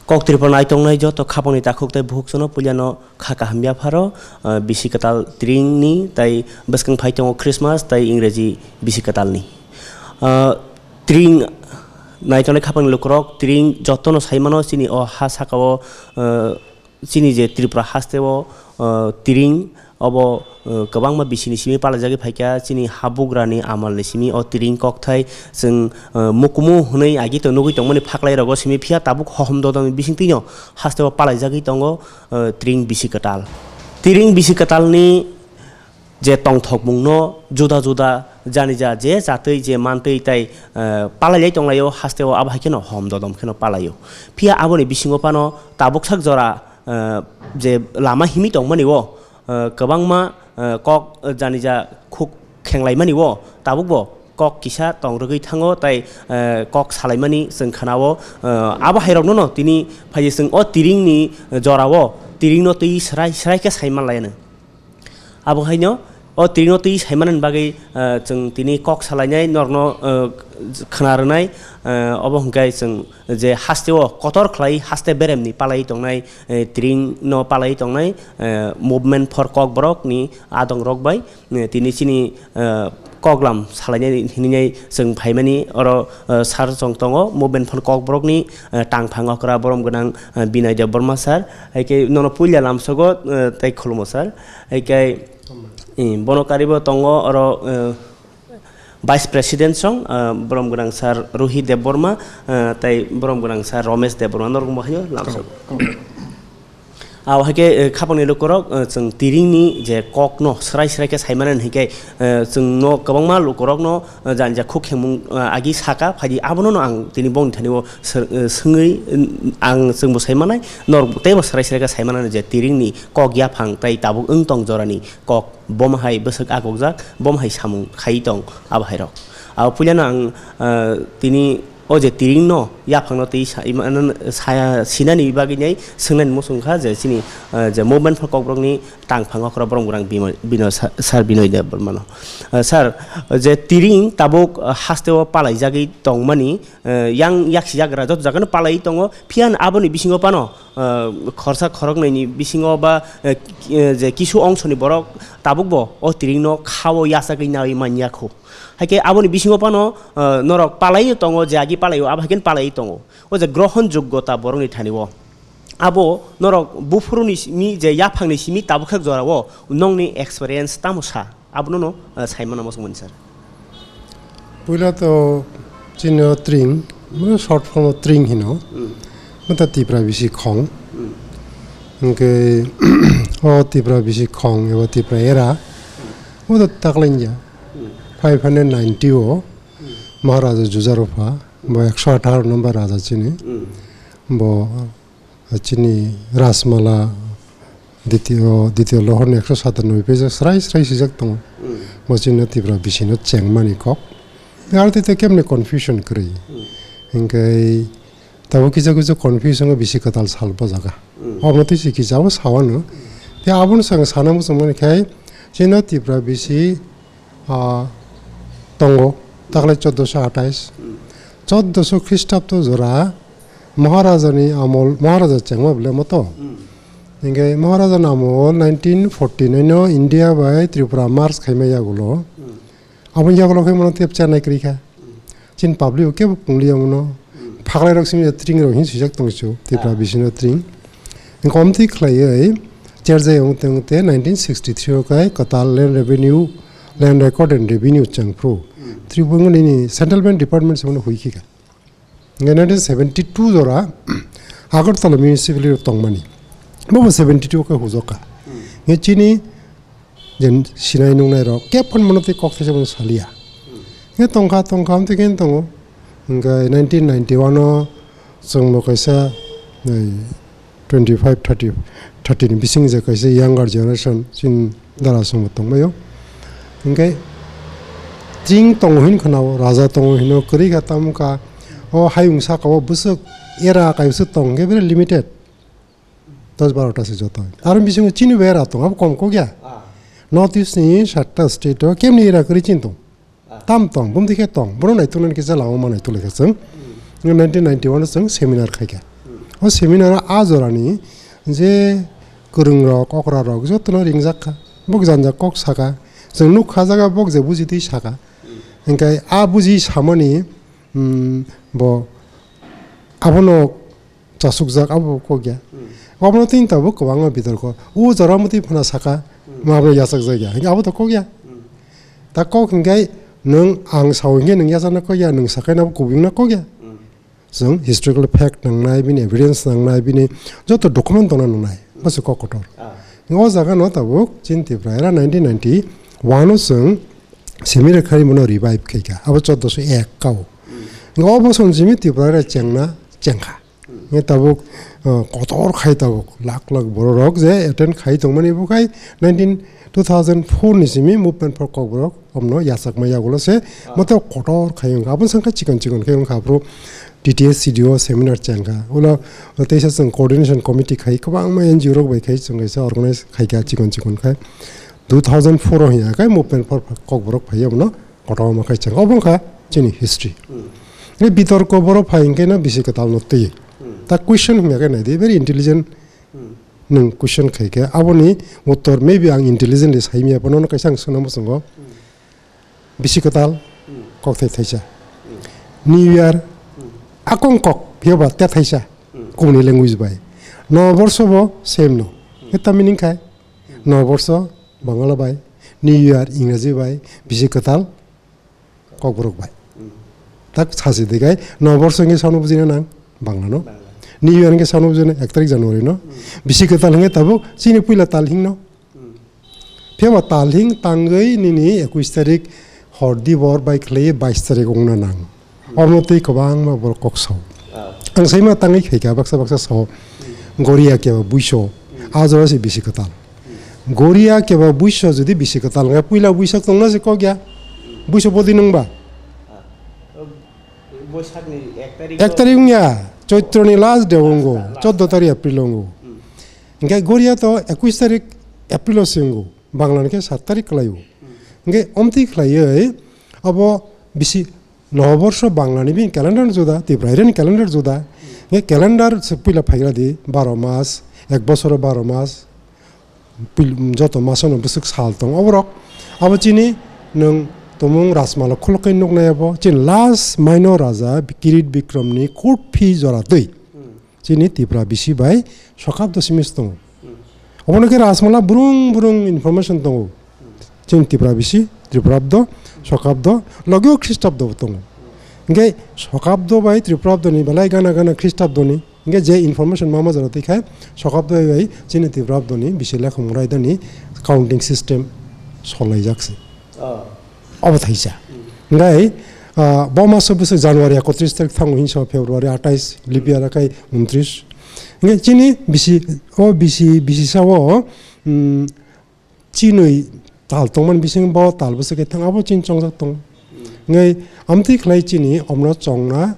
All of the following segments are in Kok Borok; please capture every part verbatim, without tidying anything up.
Kok Tripura naitongnai joto khapangni takhuk tei bukhuk chwngno puilano kha kaham yapharo, ah, bisi kwtal Tringni tei bwskang phai tongo Christmas tei Ingreji bisi kwtalni. Ah, Tring naitongnai khapangni lukurok, Tring jotono saimano chini o ha sakao, ah, chini je Tripura hasteo, ah, Tring obo, uh, kwbangma bisini simi palaijagwi phaikha, chini habugrani amalni simi o Tring kokthai chwng, uh, mukumu hwnwi agi to nugwi tongmani phaklairogo simi, phiya tabuk hohom dodolni bisingtwino hasteo palaijagwi tongo, uh, Tring bisi kwtal. Tring bisi kwtalni je tongthokmungno juda juda janija je jatwi je mantwi tai, uh, palailai tonglaio hasteo abo hai kheno hohom dodom kheno palaio. Phiya aboni bisingo phano tabuk sak jora, uh, je lama himwi tongmani o, uh, kwbangma, uh, kok, uh, janija khuk khenglaimani o tabukbo kok kisa tong rwgwi thango tei, uh, kok salaimani chwng khanao, uh, abo hairokno no tini phai chwng o Tringni jorao Tringno twi srai srai khe saimanlaiyano. Abo haino o Tringno twi saimanani bagwi, uh, chwng tini kok salainai norokno, uh, khna rwnai, uh, obo hwnkhe chwng je hasteo kotor khlai haste beremni palai tongnai, eh, Tringno palai tongnai, eh, Movement for Kokborokni adongrok bai, eh, tini chini, eh, koklam salainai hinwi chwng phaimani oro, eh, sar chwng tongo Movement for Kokborokni, eh, tangphang okra borom gwnang, eh, Binoy Debbarma sir, hai khe nono puila lamsogo, eh, tei khulumo sir, hai khe, eh, bono karibo tongo oro, eh, Vice President song, ah, borom gwnang sir Rohit Debbarma, ah, tei borom gwnang sir Romesh Debbarma, norok bo haino lamsok. Abo hai khe, eh, khapangni lukurok, eh, chwng Tringni je kokno srai srai khe saimani hinkhe, eh, chwngno kwbangma lukurokno, eh, jani ja khuk khengmung, eh, agi saka phaidi abono no ang tini bongni thani o sir-, eh, swngwi, eh, ang chwngbo saimanai, norok teibo srai srai khe saimanani je Tringni kok yaphang tei tabuk wng tong jorani kok. Bomo hai bwswk akokjak, bomo hai samung khai tong abo hairok. Abo puilano ang, ah, tini o je Tringno yaphangno twi sa-, ima-, saya sinani bagwi nai swngnani muchung kha je chini, ah, je Movement for Kokborokni tangphang okra borom gwnang Bimo-, Bino sa-, Sir Binoy Debbarmano. Ah, sir, je Tring tabuk, ah, hasteo palaijagwi tongmani, eh, yang yaksi yagra joto jagano palai tongo, phiya aboni bisingo phano, eh, khorsa khoroknwini bisingo ba, eh, ki-, eh, je kisu ongsoni borok tabukbo o Tringno khao yachagwi nawi manya kho. Hai khe aboni bisingo phano, eh, norok palai tongo, je agi palai o, abo hai khe palai tongo. O je grohon joggota borokni thani o. Abo norok buphuruni simi je yaphangni simi tabuk khe jorao nongni experience tamo sa? Abono no, ah, saimano muchungmani sir. Puila to chini o Tring, mane short form o Tring hino. Hmm. Mata Tipra bisi khong. Hmm. Hwnkhe o Tipra bisi khong eba Tipra era. O to taklainja. Hmm. Five hundred ninety o Maharaja Jujarupha, bo ekso atharo number raja chini. Hmm. Bo chini Rajmala, Ditiyo, Ditiyo Lohorni ekso satanoi page o srai srai swijak tongo. Mm. Bo chini Tipra bisino chengmani kok. Aro tei kemni confusion kwrwi. Mm. Hingkhe tabuk kisa kisa confusion o bisi kwtal sal bojaga. Mm. Omo twi si kisa bo sawano. Tei abono chwng sana muchungmani khe chini Tipra bisi ah, tongo, taklai choddoso athais. Hmm. Choddoso Khristapto jora Maharajani amol, Maharaja chengma bole moto. Hmm. Hingke Maharajani amol nineteen forty nine o India bai Tripura merge khaima yagulo. Hmm. Aboni yagulo khe mono tep chanai kwrwi kha. Hmm. Chini public o kebo pungli ya mono. Hmm. Phaklai rok simi Tring rok hin swijak tong su, Tipra Ah. bisino Tring. Komtwi khlaiwi cherjai wngte wngte nineteen sixty three o kai kwtal land revenue, land record and revenue chengphru. Hmm. Tripura nini central bank department se mano hui khika. Nge nineteen seventy two jora Agartala municipality o tongmani. Bobo seventy two o kai hujokka. Hmm. Nge chini je sinai nungnai rok kebo phano mono tei kok thaisa phano salia. Hwnkhe tongkha, tongkha, amtwi khe tongo. Hwnkhe nineteen ninety one o chwngno kaisa, eh, twenty five, thirty, thirty ni bising je kaisa younger generation chini dara chwngbo tongbaio. Hwnkhe chwng tongo hin khwnao, raja tongo hino kwrwi kha tamo kha. O hayung saka o bwswk era kaisa tong hwnkhe very limited. Dos baro ta se joto. Aro bisingo chini bera tong, abo kom kok ya. Ah. North East ni satta state o kemni era kwrwi chin tong. Ah. Tam tong, bumdi khe tong. Bono naituknani kisa lama ma naituk lai kha chwng. Hmm. Nineteen ninety one o chwng seminar khai kha. Hmm. O seminar o a jorani je kwrwng rok, okra rok jotono ringjak kha. Bok janja kok saka. Chwng nuk kha jaga bok je buji twi saka. Hingke a buji samani, mm, bo abono chasukjak, abo kok ya. Hmm. Obono tini tabuk kwbangma bitorko. O jora motwi phano saka, hmm, ma abono yachakjak ya. Hingke abo to kok ya. Hmm. Ta kok hingke nwng ang sao hingke nwng yachakna kok ya, nwng sakai nabo kubui wngna kok ya. Hmm. Chwng historical fact nangnai, bini evidence nangnai, bini joto document tongna nangnai. Bo se kok kotor. Ah. O jaga no tabuk chini Tripura era nineteen ninety-one o chwng seminar khai bono revive khai kha. Abo choddoso ek kao. Hmm. O bosong simi Tripura era chengna chengkha. Hmm. Nge tabuk, uh, kotor khai tabuk. Lak lak borok rok je attend khai tongmani bo khai nineteen, two thousand four ni simi Movement for Kokborok omno yachakma yagulo se, ah, moto kotor khai wngkha. Aboni sangkha chikon chikon khai wngkha, aphuru T T S C D O seminar chengkha. Ulo teisa chwng coordination committee khai, kwbangma N G O rok bai khai chwng kaisa organize khaikha chikon chikon khai. Two thousand four o hiya khai Movement for Kokborok phaiya bono kotor ma khai chengkha. Obo wngkha chini history. Hmm. Ni bitorko borok phai hingke no bisi kwtal no twi. Hmm. Ta question hingya khe nai di, very intelligent. Hmm. Nwng question khai khe, aboni uttor maybe ang intelligently sai maya, bono kaisa ang swnam bwswngo. Hmm. Bisi kwtal, hmm, kokthai thaisa. Hmm. New Year, hmm, akong kok, phiya ba te thaisa, hmm, kubuni language bai. Noboborso bo same no. Hmm. Eta meaning khai, hmm, Noboborso Bangla bai, New Year Ingraji bai, bisi kwtal Kokborok bai. Hmm. Tak sasi digai, Noboborso hingke sano bujina nang, Bangla no. Bangla. New Year hingke sano bujina, ek tarik January no. Hmm. Bisi kwtal hingke tabuk, chini puila tal hing no. Hmm. Phiya ba tal hing tangwi nini ekush tarik hor dibor bai khlai bais tarik wngna nang. Hmm. Omo twi kwbangma borok kok sao. Ah. Ang saima tangwi khaikha baksa baksa sao. Hmm. Goria keba buiso. Hmm. A jora se bisi kwtal. Hmm. Goria keba buiso jodi bisi kwtal wngkha, puila buisak tongna se kok ya. Hmm. Buiso bodi nungba. Ah. Boisakni ek tarik ek tarik wngya, Choitroni last day wngkha, last, last. Choddo tarik April wngkha. Hmm. Hingke Goria to ekush tarik April o se wngkha, Bangla ni khe sat tarik kwlaio. Hmm. Hingke omtwi khlaiwi abo bisi Noboborso Bangla ni bini calendar juda, Tripura ni calendar juda. Hmm. Hingke calendar se puila phaigra di, baro mas, ek bosoro baro mas, pil-, joto masano bwswk sal tong oborok. Abo chini nwng tomung Rajmala khulukhe nuknai abo, chini last maino raja Kirit Bikramni court fee jora twi. Hmm. Chini Tripura bisi bai Sokabdo simi se tongo. Hmm. Obono khe Rajmala brung brung information tongo. Hmm. Chini Tripura bisi, Tripurabdo, Sokabdo, logio Khristobdo bo tongo. Hingke Sokabdo bai Tripurabdoni belai gana gana Khristobdoni, hingke je information ma ma jora twi khai, Sokabdo bai chini Tripurabdoni bisi lekhong raidani counting system solaijak se. Oh. Obo thaisa. Hmm. Hingke, ah, bo maso bwswk January ekotris tarik thango hinsa February atais, leap year khai untris. Hingke chini bisi, o bisi, bisi sao, hmm, chinwi tal tongmani bising bo tal bwswk khe thang abo chini chongjak tongo. Hmm. Hingke amtwi khlai chini omno chongna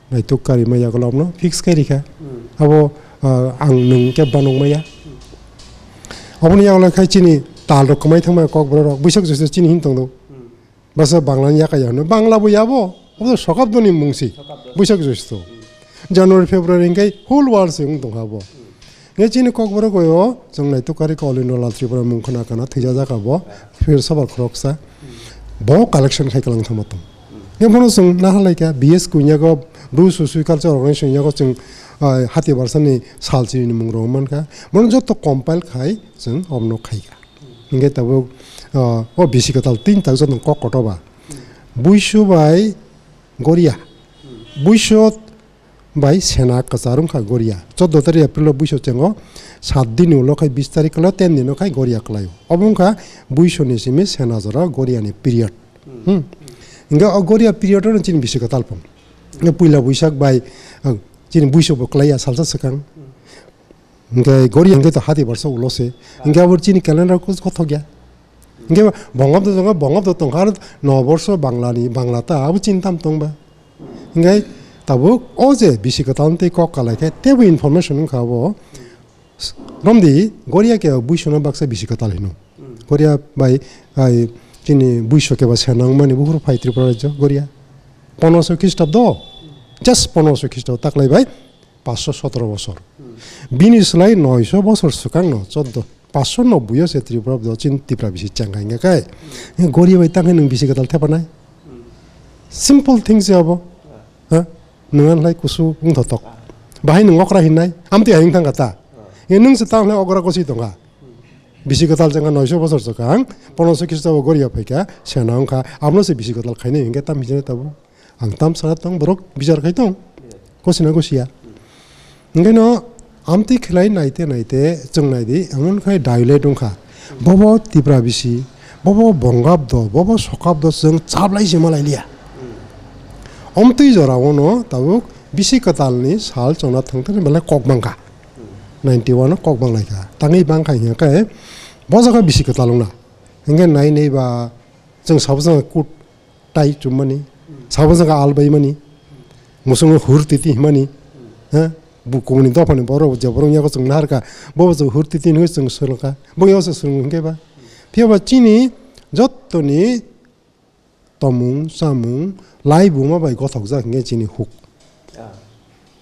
naituk karima yagulo omno fix khe rikha. Hmm. Abo, ah, ang nwng khe banok maya. Hmm. Oboni yagulo khai chini tal rok kwmai thangma kokborok rok buisak joisto chini hin tongdo. Hmm. Basa Bangla ni yaka ya hwnwi. Bangla bo yabo. Obo to Sokabdo ni mung si. Sokabdo. Buisak joisto. Hmm. January, February hingke whole world se wng tongkha bo. Hmm. Nge chini kokborok bai o chwng naituk kari khe All India Lal Tripura mung khna kana thwijajak abo. Hmm. Phir sobar khoroksa. Hmm. Bo collection khai kwlang thangma tong. Hmm. Nge bono chwng naha laikha B S Kunya go Bru Susui Culture Organization yago chwng, ah, hati barsa ni sal chini mung rok mankha. Bono joto compile khai chwng omno khaikha. Hingke tabuk, ah, o bisi kwtal tin tak joto kok kotor ba. Buisu bai Goria. Buisu bai sena kwchar wngkha Goria. Choddo tarik April o buisu chengo. Sat din ni ulo khai bis tarik kwlai, ten din o khai Goria kwlai o. Obo wngkha buisu ni simi sena jora Goria ni period. Hmm. Hingke o Goria period o chini bisi kwtal pung. Puila buisak bai, ah, chini buisu bo kwlai ya salsa swkang. Hingke Goria hingke to hati barsa ulo se. Hingke abo chini calendar kos kothok ya. Hingke Bongabdo tongo, Bongabdo tongkha no borso Bangla ni, Bangla ta abo chini tam tongba. Hingke tabuk o je bisi kwtal tei kok kalai khe tebo information wngkha abo. Romdi Goria khe buisono baksa bisi kwtal hino. Goria bai ai chini buiso khe ba senang mani buhur phai Tripura rajyo Goria. Ponoso Khristobdo, just ponoso Khristobdo taklai bai. Paanch sho sotoro bosor. Bini slai noisho bosor swkangno choddo, paanch sho nobboi o se Tripura do chin Tipra bisi chengkha hingkha khe. Gori bai tangkhe nwng bisi kwtal thepanai. Simple thing se abo. Ha? Nwng an lai kusu wng thotok. Bahai nwng okra hinnai. Amtwi hai wng thangkha ta. Nwng se tang lai okra kosi tongkha. Bisi kwtal chengkha noisho bosor swkang. Ponoso Khristo bo gori ya phaikha. Sena wngkha. Abono se bisi kwtal khainai hingkhe tam hijeni tabo. Ang tam sana tong, borok bichar khai tong. Gosina gosia. Hingkhe no amtwi khlai naite naite chwng naidi, emon khai dilate wngkha. Bobo Tipra bisi, bobo Bongabdo, bobo Sokabdo chwng chablai se malai liya. Omtwi jora ono tabuk bisi kwtalni sal chwngna thangthani belai kok bangkha. Ninety one o kok banglaikha. Tangwi bangkha hingkhe bo jaga bisi kwtal wngna. Hingkhe nai nai ba chwng sabo chwng kut tai chummani, sabo jaga al baimani, musungo hur titi himani, ha? Bukumni dophani borok je borok yago chwng naharkha, bo bo chwng hur titi hinwi chwng swrwngkha, bo yago chwng swrwng hinkhe ba. Phiya ba chini jottoni tomung, chamung, lai buma bai gothokjak hinkhe chini huk. Ah.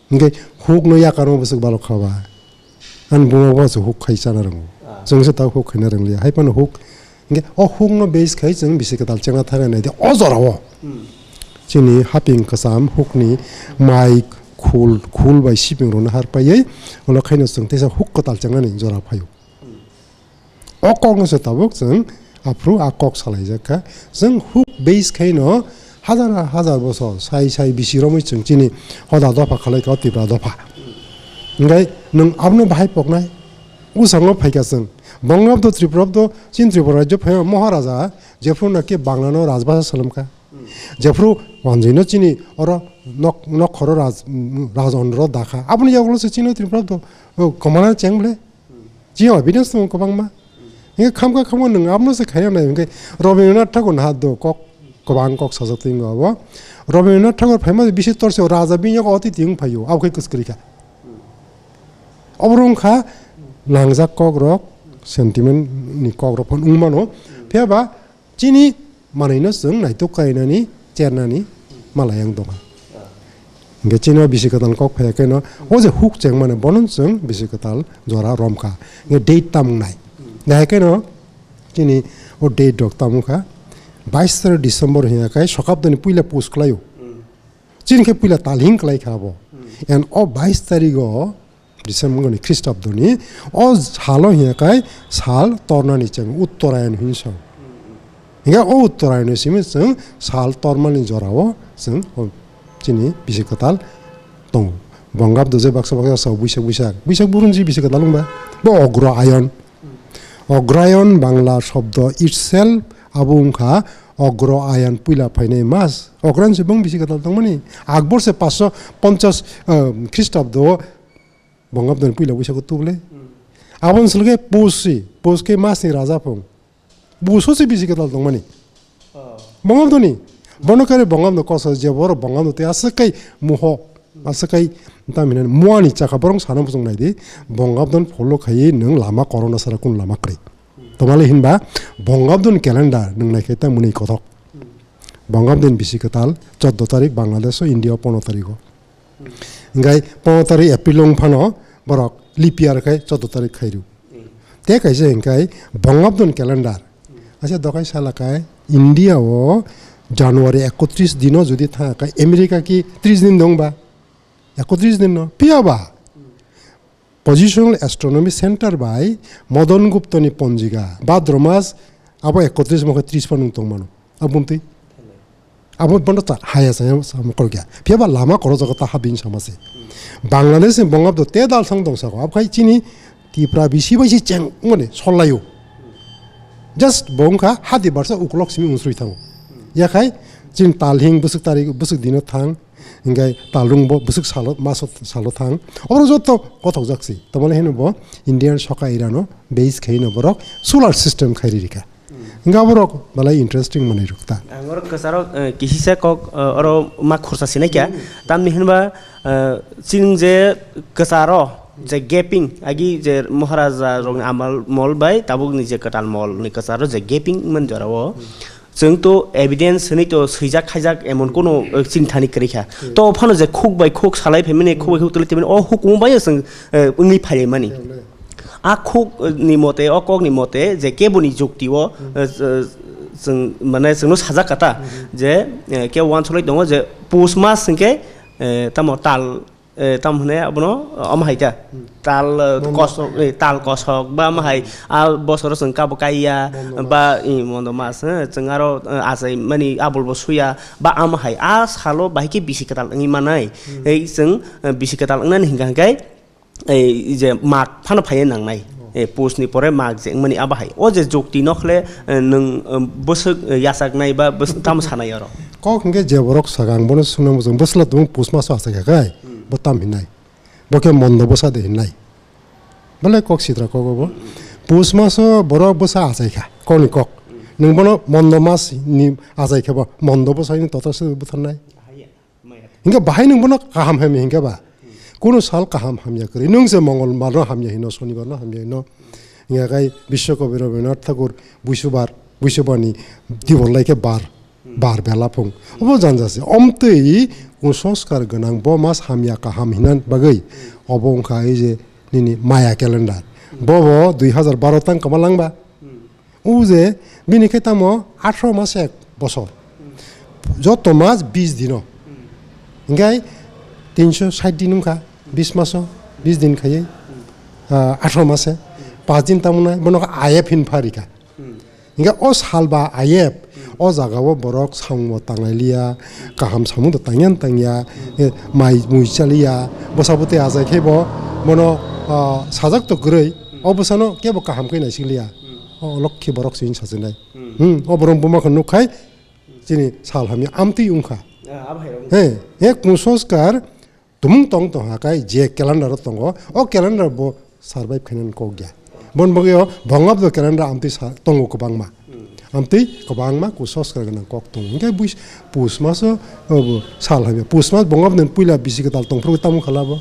Hingke hukno yakarma bwswk balok kha ba. Ani buma bo se huk khai chana rwngo. Ah. Chwng se ta huk khaina rwngliya. Hai phano huk. Hingke o hukno base khai chwng bisi kwtal chengna thangna naidi o jorao. Hmm. Chini haping kwcham hukni mai khul, khul bai siping rwna har paiwi ulo khaino chwng teisa huk kwtal chengnani jora phaio. Hmm. O kokno se tabuk chwng aphuru a kok salaijak kha. Chwng huk base khaino hazar hazar bosor sai sai bisi romwi chwng chini hoda dopha khalaikha o Tipra dopha. Hingkhai nwng abono bahai poknai? Bwskango phaikha chwng. Bongabdo Tripurabdo chini Tripura rajyo phaio Moharaja jephru naki Banglano rajbhasha swlwmkha. Jephru wanjwino chini oro nok-, nokhoro raj-, raj ondro dakha. Aboni yagulo se chini Tripurabdo, o, kwmana cheng ble. Chini evidence tongo kwbangma. Hingke khamkha khamkha nwng abono se khaina nai hingke Rabindranath Thakur naha do kok kwbang kok sajak twi abo. Rabindranath Thakur phaima bisi torse o raja bini yago otiti wng phaio, abo khe kwskwrwi kha. Obo wngkha nangjak kok rok, sentiment ni kok rok phano wng mano. Phiya ba chini manwino chwng naitok kainani, chernani malai ang tongkha. Hingke chini o bisi kwtal kok phaiya keno, o je huk chengmani bono chwng bisi kwtal jora romkha. Hingke date tamung nai. Nahai keno chini o date rok tamung kha. Bais tarik December hiya kai sokabdani puila pus khlaio. Chini khe puila talhing khlai kha abo. And o bais tarigo December ni Christabdoni o salo hiya kai sal tornani cheng Uttarayan hinwi sao. Hingke o Uttarayan simi chwng sal tormani jorao chwng o chini bisi kwtal tongo. Bongabdo je baksa baksa sao Buisak Buisak. Buisak burunji bisi kwtal wngba. Bo Ogroayan. Ogroayan Bangla shobdo itself abo wngkha Ogroayan puila phainai mas. Ogroayan se bong bisi kwtal tongmani. Akbor se paanch sho ponchas, eh, Christabdo Bongabdoni puila Buisago tuble. Hmm. Aboni silke pusi, puske masni raja phung. Buso se bisi kwtal tongmani. Oh. Bongabdoni. Bono kare Bongabdo koso je boro Bongabdo te aswk kai muho, aswk kai tamhinani muani chakha borong sana bujong naidi. Bongabdon follow khaiwi nwng lama korokna sara kun lama kwrwi. Tomale hinba Bongabdon calendar nwng naikhe ta mwnwi kothok. Hmm. Bongabdon bisi kwtal choddo tarik Bangladesh o India o pono tariko. Hingkhai pono tarik April wng phano borok leap year khai choddo tarik khairu. Tei kaisa hingkhai Bongabdon calendar. Asa dokai sala khai India o January ekotris dino jodi tha khai America ki tris din dong ba? Ekotris din no. Phiya ba? Positional Astronomy Center bai Madan Gupta ni ponjika Bhadra mas abo ekotris mokhe tris phano wng tong mano. Abumtwi. Abo bono ta haya saya sama kol kya. Phiya ba lama koro jago ta habin sama se. Bangladesh ni Bongabdo te dal sang dong sako. Abkhai chini Tipra bisi bai si cheng mone sollayo. Just bongkha hadi barsa uklok simi unsrui thango. Yakhai chini talhing busuk tari busuk dino thang. Hingkhai talrung bo bwswk salo, maso salo thang. Oborok joto kothokjak si. Tamole hino bo Indian soka irano base khaino borok solar system khairi rikha. Hingkha borok belai interesting manwi rwkha ta. Ang oro kwcharo, eh, kisisa kok, eh, oro ma khorsa sinai kya. Tamni hinba, eh, chini je kwcharo je gaping agi je Maharaja rokni amal mol bai tabukni je kwtal mol ni kwcharo je gaping man jorao. Chwng to evidence hwnwi to swijak khaijak emon kono, eh, chini thani kwrwi kha. Hmm. To phano je khuk bai khuk salai phaimani, khuk bai khuk tuli thaimani, o hukumu bai chwng, eh, wngwi phailaimani. Hmm. A khuk, eh, ni mote, o kok ni mote je keboni jukti o, Hmm. eh, ch-, chwng mane chwngno sajak kha ta Hmm. je, eh, kebo uansuk lai tongo je pus mas hwnkhe, eh, tamo tal, eh, tamo hwnwi abono, eh, omo hai ta. Hmm. Tal, eh, Mondo. Kosok, eh, tal kosok ba omo hai, Hmm. a bosoro chwng kabo kaiya Mondo ba, mas. Eh, mondo mas, eh, chwng aro, eh, achai mani abul bo suya ba omo hai. A salo bahai khe bisi kwtal wngwi manai. Hmm. Ei chwng, eh, bisi kwtal wngnani hwnkha hwnkhe, ei je mak phano phaiya nangnai. Oh. Eh, pus ni pore mak je wngmani abo hai. O je jukti nokhle, eh, nwng, eh, bwswk, eh, yachaknai ba bwswk tamo sanai oro. Kok hwnkhe je borok saka ang bono swngnai muchung bwswla tong pus maso achai kha khai. Hmm. Bo tam hinai. Bo khe mondo bwsa de hinai. Belai kok sitra kok obo. Pus maso borok bwsa achai kha. Kok ni kok. Hmm. Nwng bono mondo mas ni achai khe bo mondo bwsa ni total se butharnai. Haya. Hingke bahai nwng bono kaham hamya hingke ba? Kunu sal kaham hamya kwrwi. Nwng se Mongol barno hamya hino, Sonibar no hamya hino. Hingke kai Biswa Kabi Rabindranath Thakur Buisubar, Buisubar ni tibor lai khe bar, bar bela phung. Obo janja se. Omtwi kusoskar gwnang bo mas hamya kaham hinan bagwi obo wngkha ei je nini maya calendar. Bobo dui hazar baro tang kwma langba. O je bini khe tamo atharo mas ek bosor. Joto mas bis dino. Hingkai tinso sait din wngkha, bis maso, bis din khaiwi, ah, atharo mase, pas din tamo nai, bono I F hin pharikha. Hingke o sal ba I F, o jaga o borok samung bo tanglai liya, kaham samung do tangya tangya, eh, mai mui chaliya, bwsa bwtwi achai khe bo bono, ah, sajak to kwrwi, o bwsano kebo kaham khe naisik liya. O lokhi borok se wngwi sachinai. Hmm, o borok buma khe nuk khai chini sal hamya amtwi wngkha. Ah, abo hai rok. He, he kusoskar tumung tong tong ha kai je calendar o tongo, o calendar bo survive khainani kok ya. Bon bagwi o bongabdo calendar amtwi sa tongo kwbangma. Hmm. Amtwi kwbangma kusoskar gwnang kok tongo. Hingke buis pus maso, o bo sal hamya. Pus mas bongabdo puila bisi kwtal tongphuru tamo khala bo.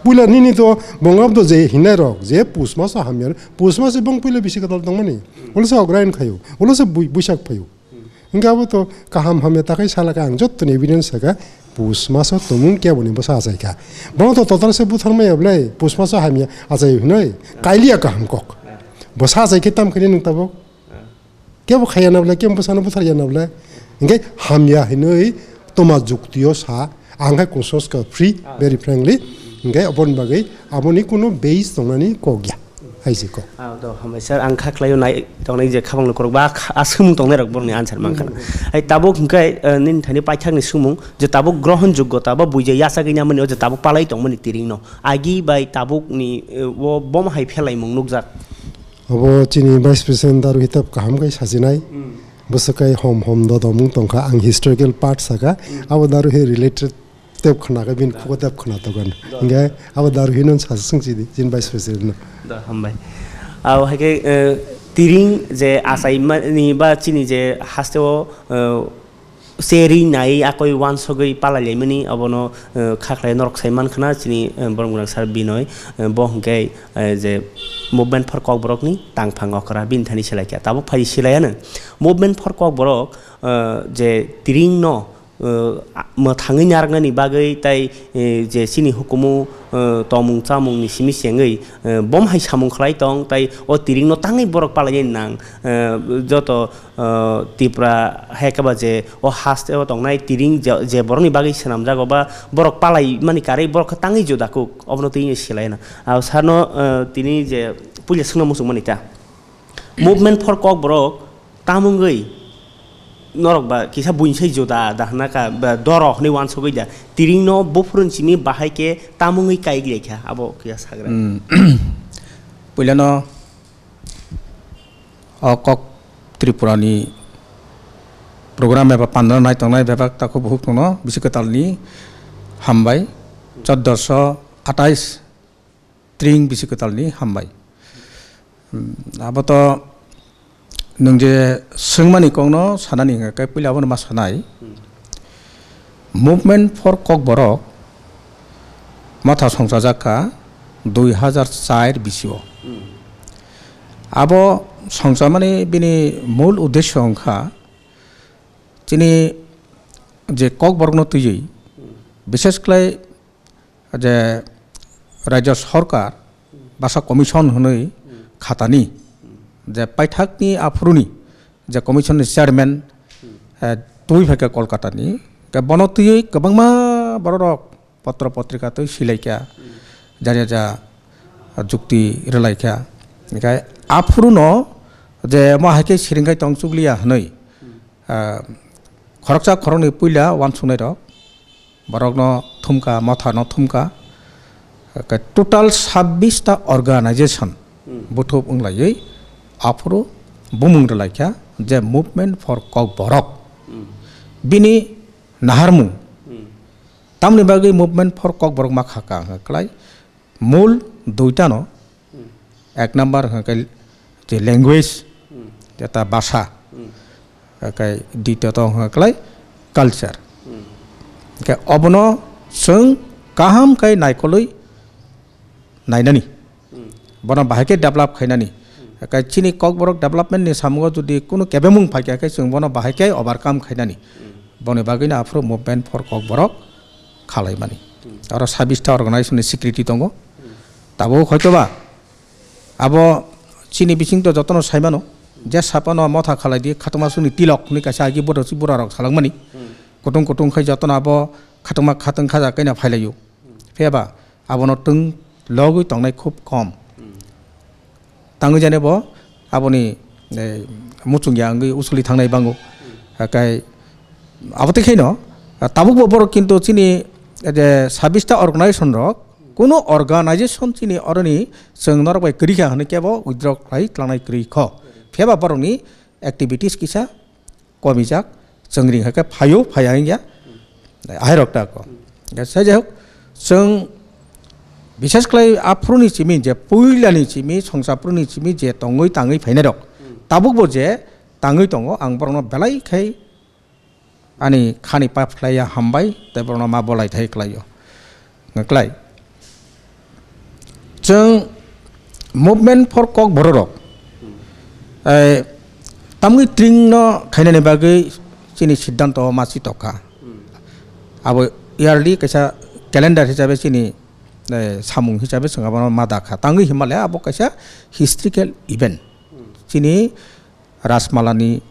Puila nini to bongabdo je hinai rok, je pus maso hamya, pus maso bong puila bisi kwtal tongmani. Ulo se Ograin khayo, ulo se bui-, buisak phayo. Hingke abo to kaham hamya takhai salaka ang jottoni evidence saka, pus maso tumung keboni bwsa achaikha. Bono to total se butharmaya belai, pus maso hamya achai hinoi, kailiya kaham kok. Bwsa achaikhe tam khaini nwng tabok? Kebo khaiya na belai, kebo bwsano butharya na belai. Hingke hamya hinoi toma juktio sa, ang khai kusoska free, very frankly. Hingke aboni bagwi, aboni kuno base tongnani kok ya. Hai se kok. Ah, do, hambai sir, ang kha khlaio nai tongnai je khabang lukurok ba kha-, a swmung tongnai rok borokni answer mankha. Hmm. Hai tabuk hingkhe, eh, nini thani paithakni swmung je tabuk grohon joggo tabo buija yachagwi namani o je tabuk palai tongmani tiringno. Agi bai tabukni, eh, o bom hai phelaimung nukjak. Obo chini vice president daru hitap kaham kai sachinai. Hmm. Bwswk kai hom hom dodomung tongkha ang historical part saka. Hmm. Abo daru he related tep khna khe bini khugo tep khna togan. Hingkhe abo daru hino sa swngchidi, chini vice president no. Da, hambai. Abo hai khe, eh, tiring je achaimani ba chini je hasteo, eh, cherwi nai akoi uansugwi palai laimani abono, eh, kha khlai norok sai mankhna chini, eh, borok gwnang sir Binoy, eh, bo hwnkhe, eh, je Movement for Kokborok ni tangphang okra bini thani silaikha. Tabuk phai silaiya no. Movement for Kokborok, eh, je tiring no, eh, a-, mwthangwi narwknani bagwi tai, eh, je chini hukumu, eh, tongmung chamungni simi sengwi, eh, bom hai samung khlai tong, tai o tiringno tangwi borok palainani nang, eh, joto, eh, Tipra hai khe ba je o haste o tongnai tiring je, je borokni bagwi swnamjago ba borok palaimani karwi borok khe tangwi juda kuk, obono twi silai na. Abo sano, eh, tini je puila swngna muchungmani ta. Movement for Kokborok tamungwi norok ba kisa buinsai juda da hwnna ka ba doro hwnwi uansugwi da tiringno buphuruni simi bahai khe tamungwi kaiglaikha abo kisa sagra. Hmm. Puilano o kok Tripura ni program eba pandra nai tongnai bebak takhuk bukhuk tongno bisi kwtal ni hambai choddoso atais tring bisi kwtal ni hambai. Hmm, abo to nwng je swngmani kokno sanani hwnka khe puila abono ma sanai. Hmm. Movement for Kokborok motha songchajak kha dui hazar char bisio. Hmm. Abo songchamani bini mul uddesho wngkha Chini je Kokborokno twiwi, bises khlai je Rajya Sorkar Basa Commission hwnwi khatani je paithakni aphuruni je commission ni chairman, eh, twi phaikha Kolkata ni, ke bono twiwi kwbangma bororok potro potrika twi silaikha, jaja ja jukti rwlaikha. Hinkhe aphuruno je mo hai khe siringkhai tong chukliya hwnwi, ah, khoroksa khoroknwi puila uansuknairok borokno thumkha, mothano thumkha, ke total sabbish ta organization buthub wnglaiwi aphuru bumung rwlaikha je Movement for Kokborok. Bini naharmung, tamni bagwi Movement for Kokborok ma kha ka hwnka kwlai mul duitano, ek number hwnka khe je language, jeta basa, kai dito to hwnka kwlai culture. Ke obono chwng kaham kai naikolwi nainani. Bono bahai khe develop khainani. Kai chini Kokborok development ni samungo jodi kunu kebemung phaikha khe chwng bono bahai khe overcome khainani. Boni bagwino aphuru Movement for Kokborok khalaimani. Oro sabbish ta organization ni secretary tongo. Tabuk hoitoba abo chini bisingto jotono saimano, je sapano motha khalai di, khatungma songni tilok hwnwi kaisa agi borok, borok rok salangmani. Kutung kutung khai jotono abo khatungma khatungkha ja kaina phailaio. Phiyaba abono twng logwi tongnai khub kom. Tangwi jani bo aboni, eh, muchungya wngwi usuli thangnai bango. Hakai abo tei khaino, ah, tabukbo borok kintu chini, eh, je sabbish ta organization rok, kuno organization chini oroni chwng norok bai kwrwi kha hwnwi kebo withdraw khlai tlangnai kwrwi kho. Phiyaba borokni activities kisa komijak, chwng ring hai khe phaio, phaiya wngya, ahai rok ta ko. Sai jai hok, chwng bises khlai aphuruni simi je puilani simi, songsa phuruni simi je tongwi tangwi phainai rok, tabukbo je tangwi tongo, ang borokno belai khai ani khani pap khlaiya hambai, tei borokno ma bolai thai khlaio. Nokhlai. Chwng Movement for Kokborok rok, eh, tamni tring no khainani bagwi chini siddhanto ma si tokha. Abo yearly kaisa calendar hisabe chini, eh, samung hisabe chwng abono ma dakha. Tangwi himale abo kaisa historical event. Chini Rajmalani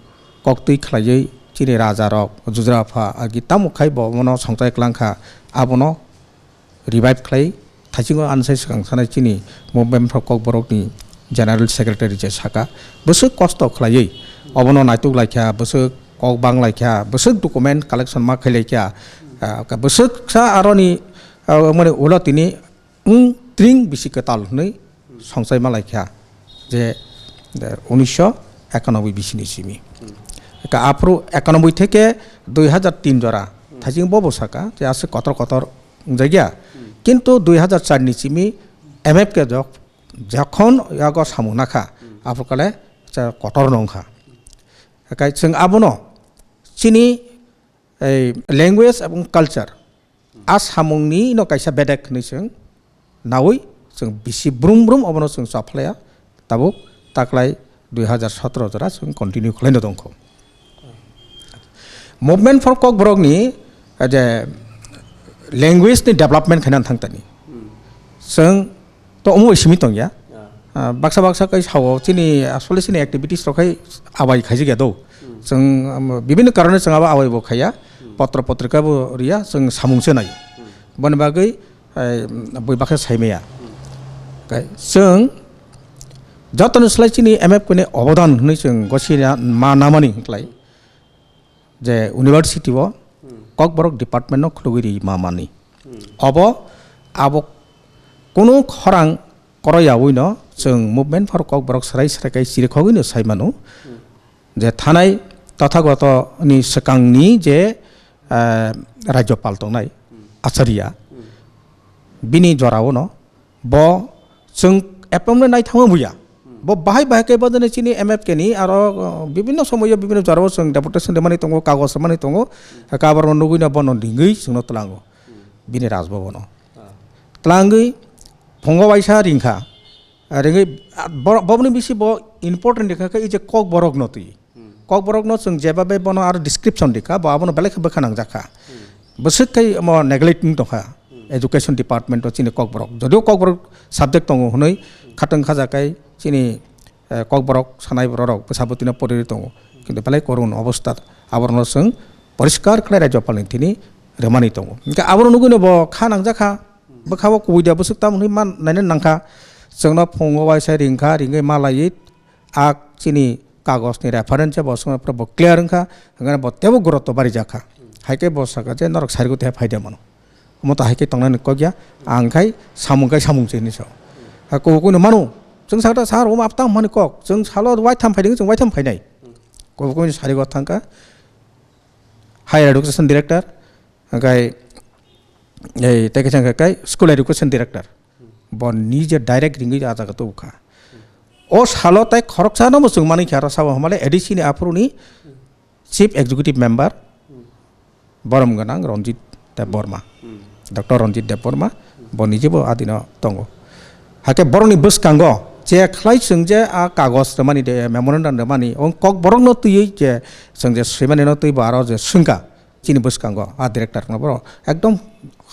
koktwi khlaiwi chini rajarok, Jujrapha, agi tamo khai bo bono songchai klangkha, abono revive khlai thaisingo ansai swkang sanai chini Movement for Kokborokni General Secretary je saka, bwswk kosto khlaiwi obono naituk laikha, bwswk kok bang laikha, bwswk document collection ma khai laikha, ah, bwswk sa aroni, ah, mani ulo tini wng tring bisi kwtal hwnwi songchai ma laikha je, de, unisho ekanoboi bisini simi. Eka aphuru ekanoboi theke dui hazar tin jora thaising bobo saka je aswk kotor kotor wngjakya. Kintu dui hazar char ni simi M F K jok-, jokhon yago samung nakha, aphuru kale cha kotor no wngkha. Ekai chwng abono chini ei language ebong culture, a samungni no kaisa bedek hinwi chwng nawi chwng bisi brum brum obono chwng chaphlaiya, tabuk taklai dui hazar sotro jora chwng continue khlaino tongkho. Movement for Kokborokni, eh, je language ni development khaina thangtani. Chwng to omo simi tongya. Ah, baksa baksa kai sao chini asole chini activities rok khai abai khaijak ya do. Chwng, um, bibinno karone chwng abo abai bo khaiya. Potro potrika bo riya, chwng samung se nai. Boni bagwi, eh, bui baksa saimaya. Kai chwng jotoni slai chini M F K ni obodan hwnwi chwng gosina ma namani hinklai. Je university o Kokborok department no khulugwi ri ma mani. Obo abo kunu khorang koroyawi no chwng Movement for Kokborok srai srai kai chirikhogwi no sai mano. Je thanai Tothagoto ni swkang ni je, eh, Rajyopal tongnai Acharya, bini jora o no bo chwng appointment nai thangma buya. Bo bahai bahai khe bo jani chini M F K ni aro, uh, bibinno somoyo bibinno jorao chwng deputation rwmani tongo, kagoj rwmani tongo. Kabar no nugwi no bono ringwi chwngno tlango. Bini Raj Bhavan o. Tlangwi phungo waisa ringkha. Ringwi, ah, bo-, boboni bisi bo important ringkha khe ije Kokborok no twi. Kokborokno chwng jeba bai bono aro description rikha, bo abono belai khe bwkha nangjakha. Bwswk khai omo neglect wng tongkha education department o chini Kokborok. Jodio Kokborok subject tongo hwnwi khatwng khajakai chini, eh, Kokborok sanai bororok bwsa bwtwino poriri tongo. Kintu belai korun obostha aborokno chwng poriskar khlai Rajyapalni thini rwmani tongo. Hwnkhe abono nugwino bo kha nangjakha, bwkha o kubui da bwswk tamo hwnwi man naina nangkha. Chwngno phungo waisa ringkha, ringwi malaiwi a chini kagosni reference bo swngo pore bo clear wngkha, hwnkheno bo teibo gurutto barijakha. Hai khe bo sakha je norok sarigo tei phaida mano. Omo to hai khe tongnani kok ya, ang khai samung khai samung se hinwi sao. Ha kubui kuino mano, chwng sakha ta sir omo aptang mani kok, chwng salo waitham phaidi chwng waitham phainai. Kubui kuino sarigo thangkha, higher education director, hwnkhe ei tei kaisa hwnkhe kai school education director. Bo nije direct ringwi ah jaga tubukha. O salo tai khoroksano bo chwng manwi kha aro sabo hwnmale A D C ni aphuruni chief executive member borom gwnang Ranjit Debbarma. Doctor Ranjit Debbarma bo nijebo adino tongo. Hakhe borokni bwskango je khlai chwng je a kagoj rwmani de memorandum rwmani o Kokborokno twiwi je chwng je swimanino twibo aro je swngkha. Chini bwskango a director no borok ekdom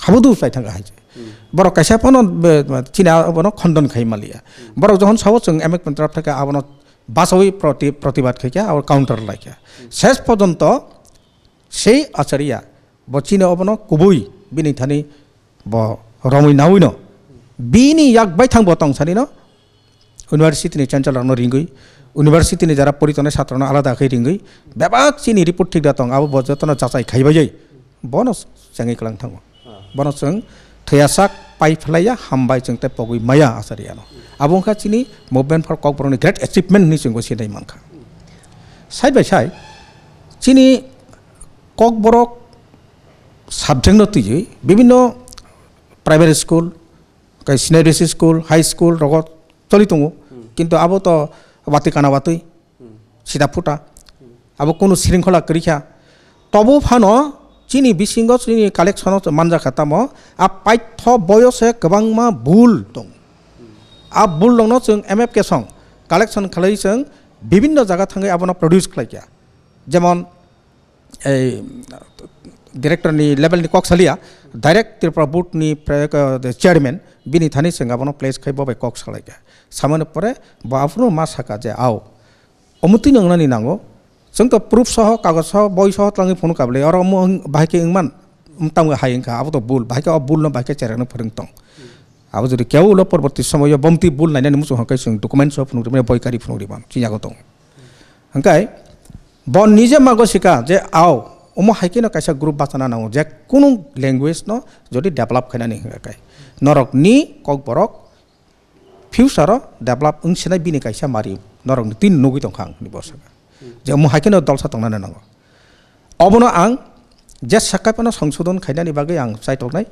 habudu chai thangkha hai se. Borok kaisa phano be, chini abono khondon khai maliya. Borok jokhon sao chwng M F contract thangkha abono bachawi proti-, protibad khaikha, abo counter laikha. Ses pojonto sei Acharya bo chini obono kubui bini thani bo romwi nawino bini yak baithang bo tongsanino University ni chanchalrok no ringwi, university ni jara pori tongnai chatra no alada khe ringwi, bebak chini report thik da tong, abo bo jotono jachai khai bai, bono chengwi kwlang thango. Bono chwng thwiyasak pai phlaiya, hambai chwng tei pogwi maya Acharya no. Abo wngkha chini movement for Kokborok ni great achievement hinwi chwng bo sinai mankha. Side by side, chini Kokborok subject no twiwi bibinno primary school, Kai senior basic school, high school rogo choli tongo. Kintu abo to watwi kana watwi, sida phuta. Abo kunu sringkhola kwrwi kha. Tobo phano chini bisingo chini collection o manjakha tamo, a paitho boyose kwbangma bul tongo. A bul rokno chwng M F K song collection khlai chwng bibinno jaga thangwi abono produce khlai kha. Jemon, ei director ni level ni kok saliya, direct Tripura board ni pre-, eh, the chairman bini thani chwng abono place khai bo bai kok salai kha. Samani pore bo aphuru ma saka je, "Ao, omo twi nang nani nango, chwng to proof soho, kagoj soho, boi soho twlangwi phunuk ka bwle, oro omo wng-, bahai khe wngman, tamo hai wngkha, abo to bul, bahai khe o bul no bahai khe chereng no phwrwng tong." Abo jodi keu ulo porborti somoyo bomti bul nainani muchung hwnkhe chwng document soho phunuk rwmani, boi kari phunuk rwmani, chini yago tong. Hwnkhe bo nije mago sika je, "Ao, omo hai kheno kaisa group bachana nango, je kunu language no jodi develop khainani hwnkhe kai norok ni Kokborok future o develop wngsinai bini kaisa mari norok ni tin nugwi tongkha," ang hinwi bo saka. Je omo hai kheno dolsa tongnani nango. Obono ang je sakai phano songsodon khainani bagwi ang chaitoknai,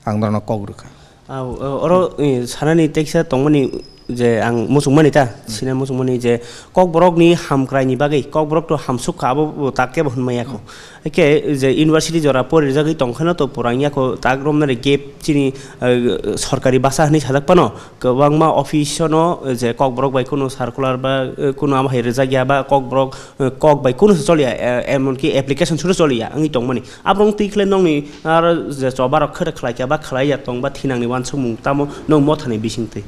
ang norokno kok rwkha. Au, o-, oro, eh, sanani teksa tongmani je ang muchungmani ta, sina muchungmani je Kokborokni hamkraini bagwi, Kokborok to hamsuk kha, abo bo tak kebo hwnmaya kho. Hwnkhe je university jora porijagwi tongkheno to purang ya kho, tak romnani gap chini, eh, sorkari basa hwnwi sajak phano, kwbangma office-o no je Kokborok bai kunu circular ba, eh, kunu amo hai rwjak ya ba Kokborok eh, kok bai kunu se choliya, eh, emonki application suru choliya wngwi tongmani. Aborok twi khle nokni aro je choba rok khe khlai kya ba khlai ya tong ba thinangni uansukmung tamo nok mothani bising twi.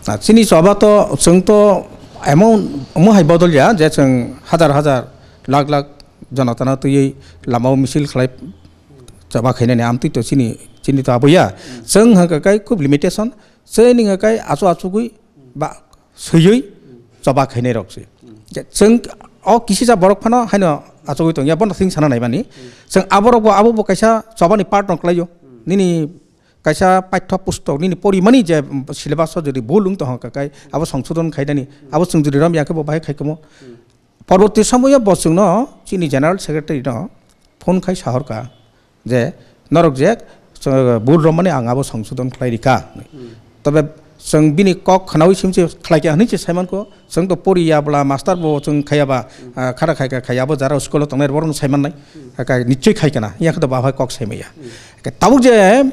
Ah, chini choba to chwng to emon omo hai bodol ya je chwng hajar hajar lakh lakh jonatano twiwi lamao misil khlai choba khainani amtwi to chini, chini to abo ya. Chwng hwnkha kai khub limitation, chwng hwnkha kai achu achugwi ba swiwi choba khainai rok se. Je chwng o kisisa borok phano haino achugwi tongya, bono thing sana naimani. Chwng aborok bo, abo bo kaisa chobani part no khlaio. Nini kaisa paithya pustok, nini porimani je syllabus o jodi bul wng tong kha kai, abo songsodon khainani, abo chwng jodi rom ya khe bo bahai khai kamo. Porborti somoyo bo chwngno chini General Secretary no phone khai sahorkha je, "Norok je, chwng, bul romani ang abo songsodon khlai rikha." Tobe chwng bini kok khnaui simse khlai kha hwnwi se saimankho, chwng to poriya bwla master bo chwng khaiya ba, ah, khara khai kha khaiya abo jara school o tongnai borok no saimannai, kha nichoi khai kana, ya khe to bahai kok saimaya. Tabuk je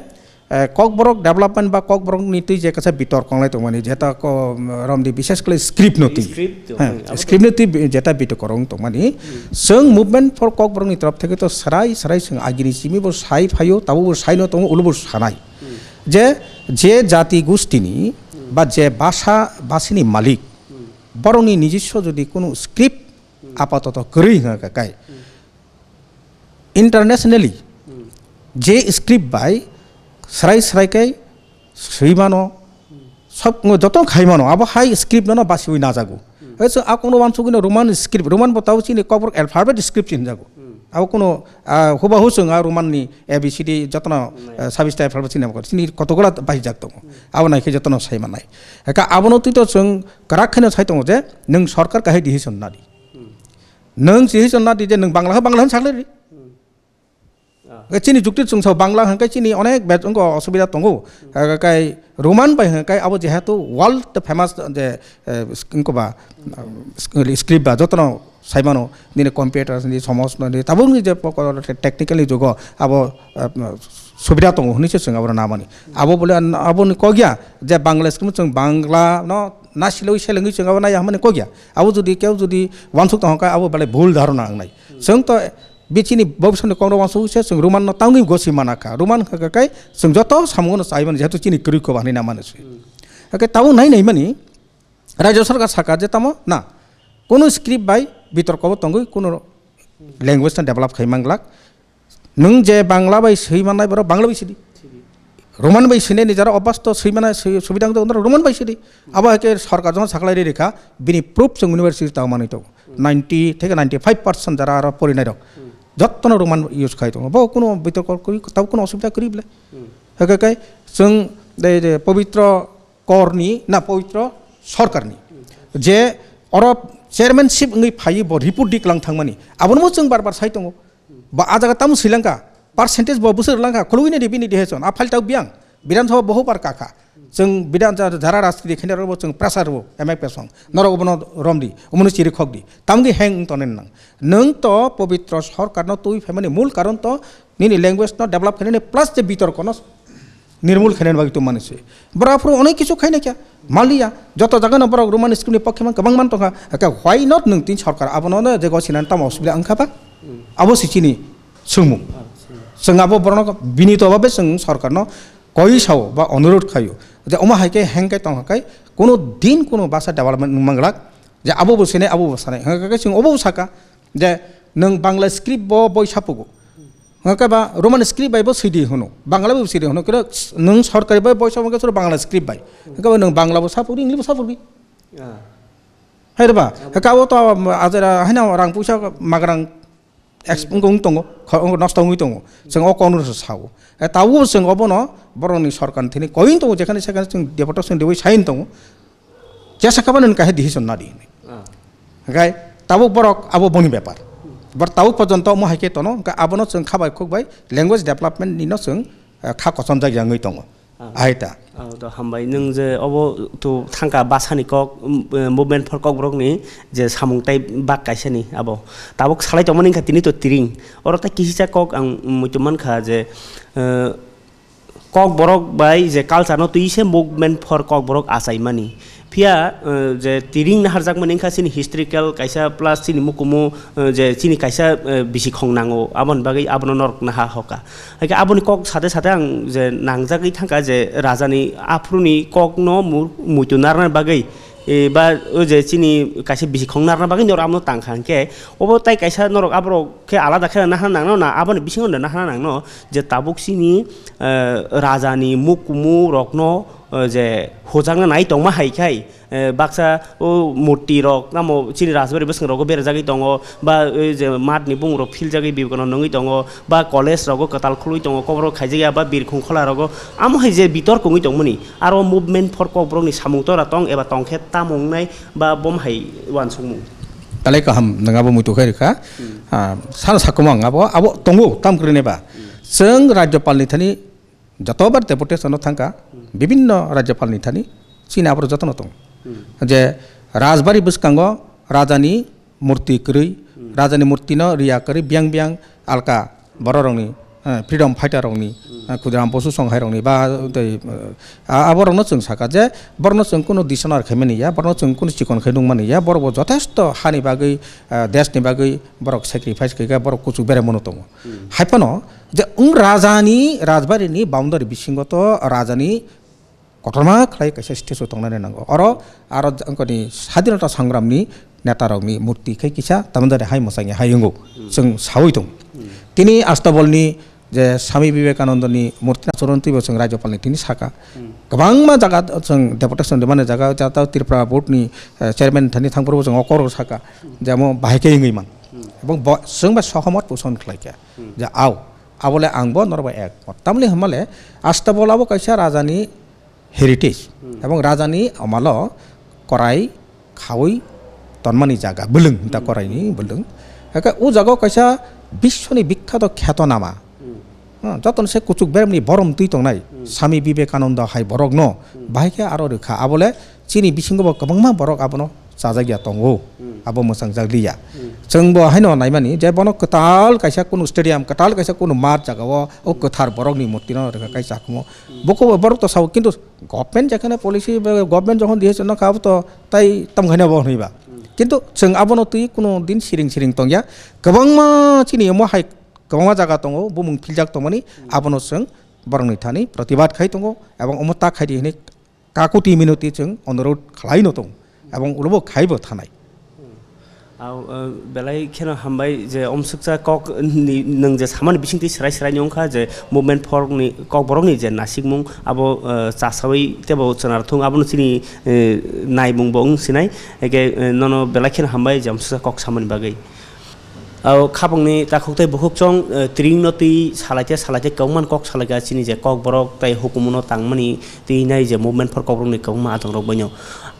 eh, Kokborok development ba Kokborok ni twi je kaisa bitor konglai tongmani, jeta ko, romdi bises khlai script no twi. Script to, Hmm, hmm, abo script no twi bi-, jeta bitor korong tongmani. Chwng movement for Kokborok ni torop theke to srai srai chwng agini simi bo sai phaio, tabo bo sai no tongo, ulo bo sanai. Je, je jati gustini ba je basa, basini malik, borokni nijiswa jodi kunu script apatoto kwrwi hwnka kai, internationally je script bai srai srai kai swi mano, sob joto khai mano, abo hai script no basiwi najago. Hai chwng a kono wansugwi no Roman script, Roman bo tabo chini Kokborok alphabet script hinjago. Abo kono, ah, hubahu chwng a Roman ni A B C D jotono, ah, sabis type alphabet chini abo chini kotokgola baijak tongo. Abo naikhe jotono sai manai. Eka abono twi to chwng kwrak khaino sai tongo je nwng sorkar kahai decision nadi. Nwng decision nadi je nwng Bangla khe Bangla hwn saklai ri. Ah. Chini jukti chwng sao Bangla hwnkhai chini onek bet wngko osubida tongo. Kai Roman bai hwnkhai abo jehetu world famous je, eh, wngko ba, um, script ba jotono saimano nini computer ni somos no ni tabuk ni je poko technical ni jugo abo, eh, subida tongo hwnwi se chwng abo namani. Abo bole an-, abo ni kogya je Bangla script chwng Bangla no nasiloi selengwi chwng abo nai hamani kogya. Abo jodi keu jodi wansuk tong kha abo bale bhul dharona wngnai. Chwng to Bichini bobisoni kongrok wansuk se chwng Roman no tangwi gosi mana kha. Roman kha kha kai chwng joto samungo no chai mani jehetu chini kwrwi koba hinwi na mani se. Hakhe tabuk nai nai mani Rajya Sarkar saka je tamo na kono script bai bitorko bo tongwi kono language no develop khai manglak. Nwng je Bangla bai swi manai borok Bangla bai sidi. Roman bai swinai ni jara obas to swi mana swi-, subida wngjago, norok Roman bai swidi. Abo hai khe sorkar jong saklai ri rikha, bini proof chwng university tang manwi tongo. Ninety theke ninety five percent jara aro porinai rok. Jottono Roman use khai tongo. Bo kuno bitorko kwrwi, tabo kuno osubida kwrwi bwle. Hai khe, khe chwng de, de, pobitro korni, na pobitro sorkarni. Je oro chairmanship wngwi phaiwi bo report diklang thangmani. Abono bo chwng bar bar sai tongo. Ba a jaga tamo swi langkha, percentage bo bwswk langkha, khulugwi nini bini decision, a file tau biyang, Bidhan Sabha boho bar kakha. Chwng Bidhan Sabha jara rajniti khainai rokbo chwng pressure rwo, M F S ong, norok obono romdi, omono chiri khokdi, tamgi heng wng tongnai nang. Nwng to pobitro sorkarno twi phaimani mul karon to nini language no develop khainani plus je bitorkono nirmul khainani bagwi tongmani se. Borok aphuru onek kisu khaina kya? Maliya. Joto jaga no borok Roman script ni pokhe man kwbang man tongkha. Hakhe why not nwng tin sorkar abono no je gosinani tamo osubida wngkha ba? Abo se chini swngmung. Chwng abo borokno bini tobabe chwng sorkarno koi sao ba onurod khaio. Je omo hai khe heng khe tongkha khe kono din kono basa development wng manglak. Je abo bo sinai abo bo sanai. Hwnkhe chwng obo saka. Je nwng Bangla script bo boi sapugo. Hwnkhe ba Roman script bai bo swidi hwno. Bangla bai bo swidi hwno. Khe nwng sorkari bai boi sapugo khe Bangla script bai. Hwnkhe ba nwng Bangla bo sapugdi, English bo sapugdi. Ah. Hai reba, hwnkhe abo to ajera haino rang puisa magrang ex-, wngkha wng tongo, kho-, wngkha nosto wngwi tongo. Chwng o kono sao. Tabuk chwng obono borokni sorkarni thani koin tongo, jekhani sekhani chwng deportation dewi sain tongo. Jesa kha phano nini kaisa decision nadi hinwi. Ah. Hwnkhe tabuk borok abo boni bepar. Bor tabuk porjonto omo hai khe tono, hwnkhe abono chwng kha bai khuk bai language development nino chwng, eh, kha kochomjak ya wngwi tongo. Ah. Ahai ta. Ah, to hambai nwng je obo to thangka basani kok, mm, eh, movement for Kokborokni je samung tai bak kaisani abo. Tabuk salai tongmani wngkha tini to tiring. Oro tai kisa kok ang muitu mankha je, eh, Kokborok bai je culture no twi se movement for Kokborok achaimani. Phiya, eh, je tiring naharjakmani wngkha chini historical kaisa plus chini mukumu, eh, je chini kaisa, eh, bisikhong nango, aboni bagwi abono norok naha hoka. Haikhe aboni kok sate sate ang je nangjagwi thangkha je rajani aphuruni kokno mu-, muitu narwkna bagwi, eh, ba o je chini kaisa bisikhong narwkna bagwi norok abono tangkha hinkhe obo tai kaisa norok aborok khe alada khe nahana nangno na aboni bisingo nahana nangno je tabuk chini, eh, rajani mukumu rokno, eh, je hujakna nai tongma hai khai, eh, baksa o murti rok tamo chini rajbari bwswng rogo berajagwi tongo ba, eh, je mat ni bung rok philjagwi bibano nungwi tongo ba college rogo kwtal khulwi tongo, kobor khaijak ya ba birkhung khola rogo amo hai je bitor kongwi tongmani aro movement for Kokborok ni samung tora tong eba tongkhe tamo wngnai ba bom hai uansukmung. Talai kaham, nwng abo muitu khai rwkha. Hmm. Ah, sano sakomang abo, abo tongo, tam kwrwini ba. Hmm. Chwng Rajyapal ni thani jotobar deputation no thangkha, Hmm. bibinno Rajyapal ni thani, chini aborok jotono tongo. Hmm. Je Rajbari bwskango Raja ni murti kwrwi, Hmm. Raja ni murti no riya kwrwi, biyang biyang alka borok rok ni eh, freedom fighter rokni, eh, Khudiram Bosu Songhai rokni ba tei, eh, a-, aborokno chwng sakha je borokno chwng kunu dishonour khaimani ya, borokno chwng kunu chikon khai nukmani ya, borokbo jothesto hani bagwi, eh, deshni bagwi borok sacrifice khaikha, borok kuchuk beremano tongo. Haiphano je wng rajani, rajbarini boundary bisingo to rajani kotorma khlai kaisa statue tongnani nango. Oro aro jangkoni sadinota sangramni netarokni murti khai kisa tamandari hai mwsangya hai wngo. Chwng saui tongo. Tini Astabolni je Swami Vivekanandani murti nachuron twibo chwng Rajyapalni tini saka. Kwbangma jaga chwng deputation rimani jaga jatao Tripura boardni, eh, chairman thani thangphuru chwng okoro saka. Jemo bahai khe wngwi man. Ebong bo, chwng bai sohomot poson khlaikha. Je au, abole angbo norbai ek. Tamni hwnmale Astabol abo kaisa rajani heritage, ebong rajani amalo korai khaui tonmani jaga, bwlwng, hinta koraini bwlwng. Eke o jaga o kaisa biswoni bikhyato khetonama. Ha, jotono se kuchuk beremni borom twi tongnai, Swami Vivekananda hai borokno bahai khe aro rwkha. Abole chini bisingo bo kwbangma borok abono chajakya tongo, abo mwchangjakliya. Chwng bo haino naimani je bono kwtal kaisa kunu stadium, kwtal kaisa kunu mat jaga o, o kwthar borokni murtino rwkha kaisa akhumo. Boko borok to sao, kintu government jekhane policy ba government jokhon diye chwngno kha, abo to tai tamkhaina bo hwnwi ba. Kintu chwng abono twi kuno din siring siring tongya. Kwbangma chini omo hai kwbangma jaga tongo, bumung philjak tongmani, abono chwng borokni thani protibad khai tongo, ebong omo ta khai di hwnwi kakuti minoti chwng onurodh khlaino tongo, ebong ulobo khaibo thanai. Au, eh, belai kheno hambai je omsukcha kok ni nwng je samani bisingtwi srai srai ni wngkha je movement fork ni kok borok ni je nasikmung abo, eh, chasawi tebo chwnar thung abono chini, eh, naimung bo wng sinai. Eke, eh, nono belai kheno hambai je omsukcha kok samani bagwi. Au khabangni takhuk tei bukhuk chong, eh, tring no twi salai te salai te kwbangma kok salai kha chini je kok borok tei hukumu no tangmani twi nai je movement for kok borok ni kwbangma adong rok baino.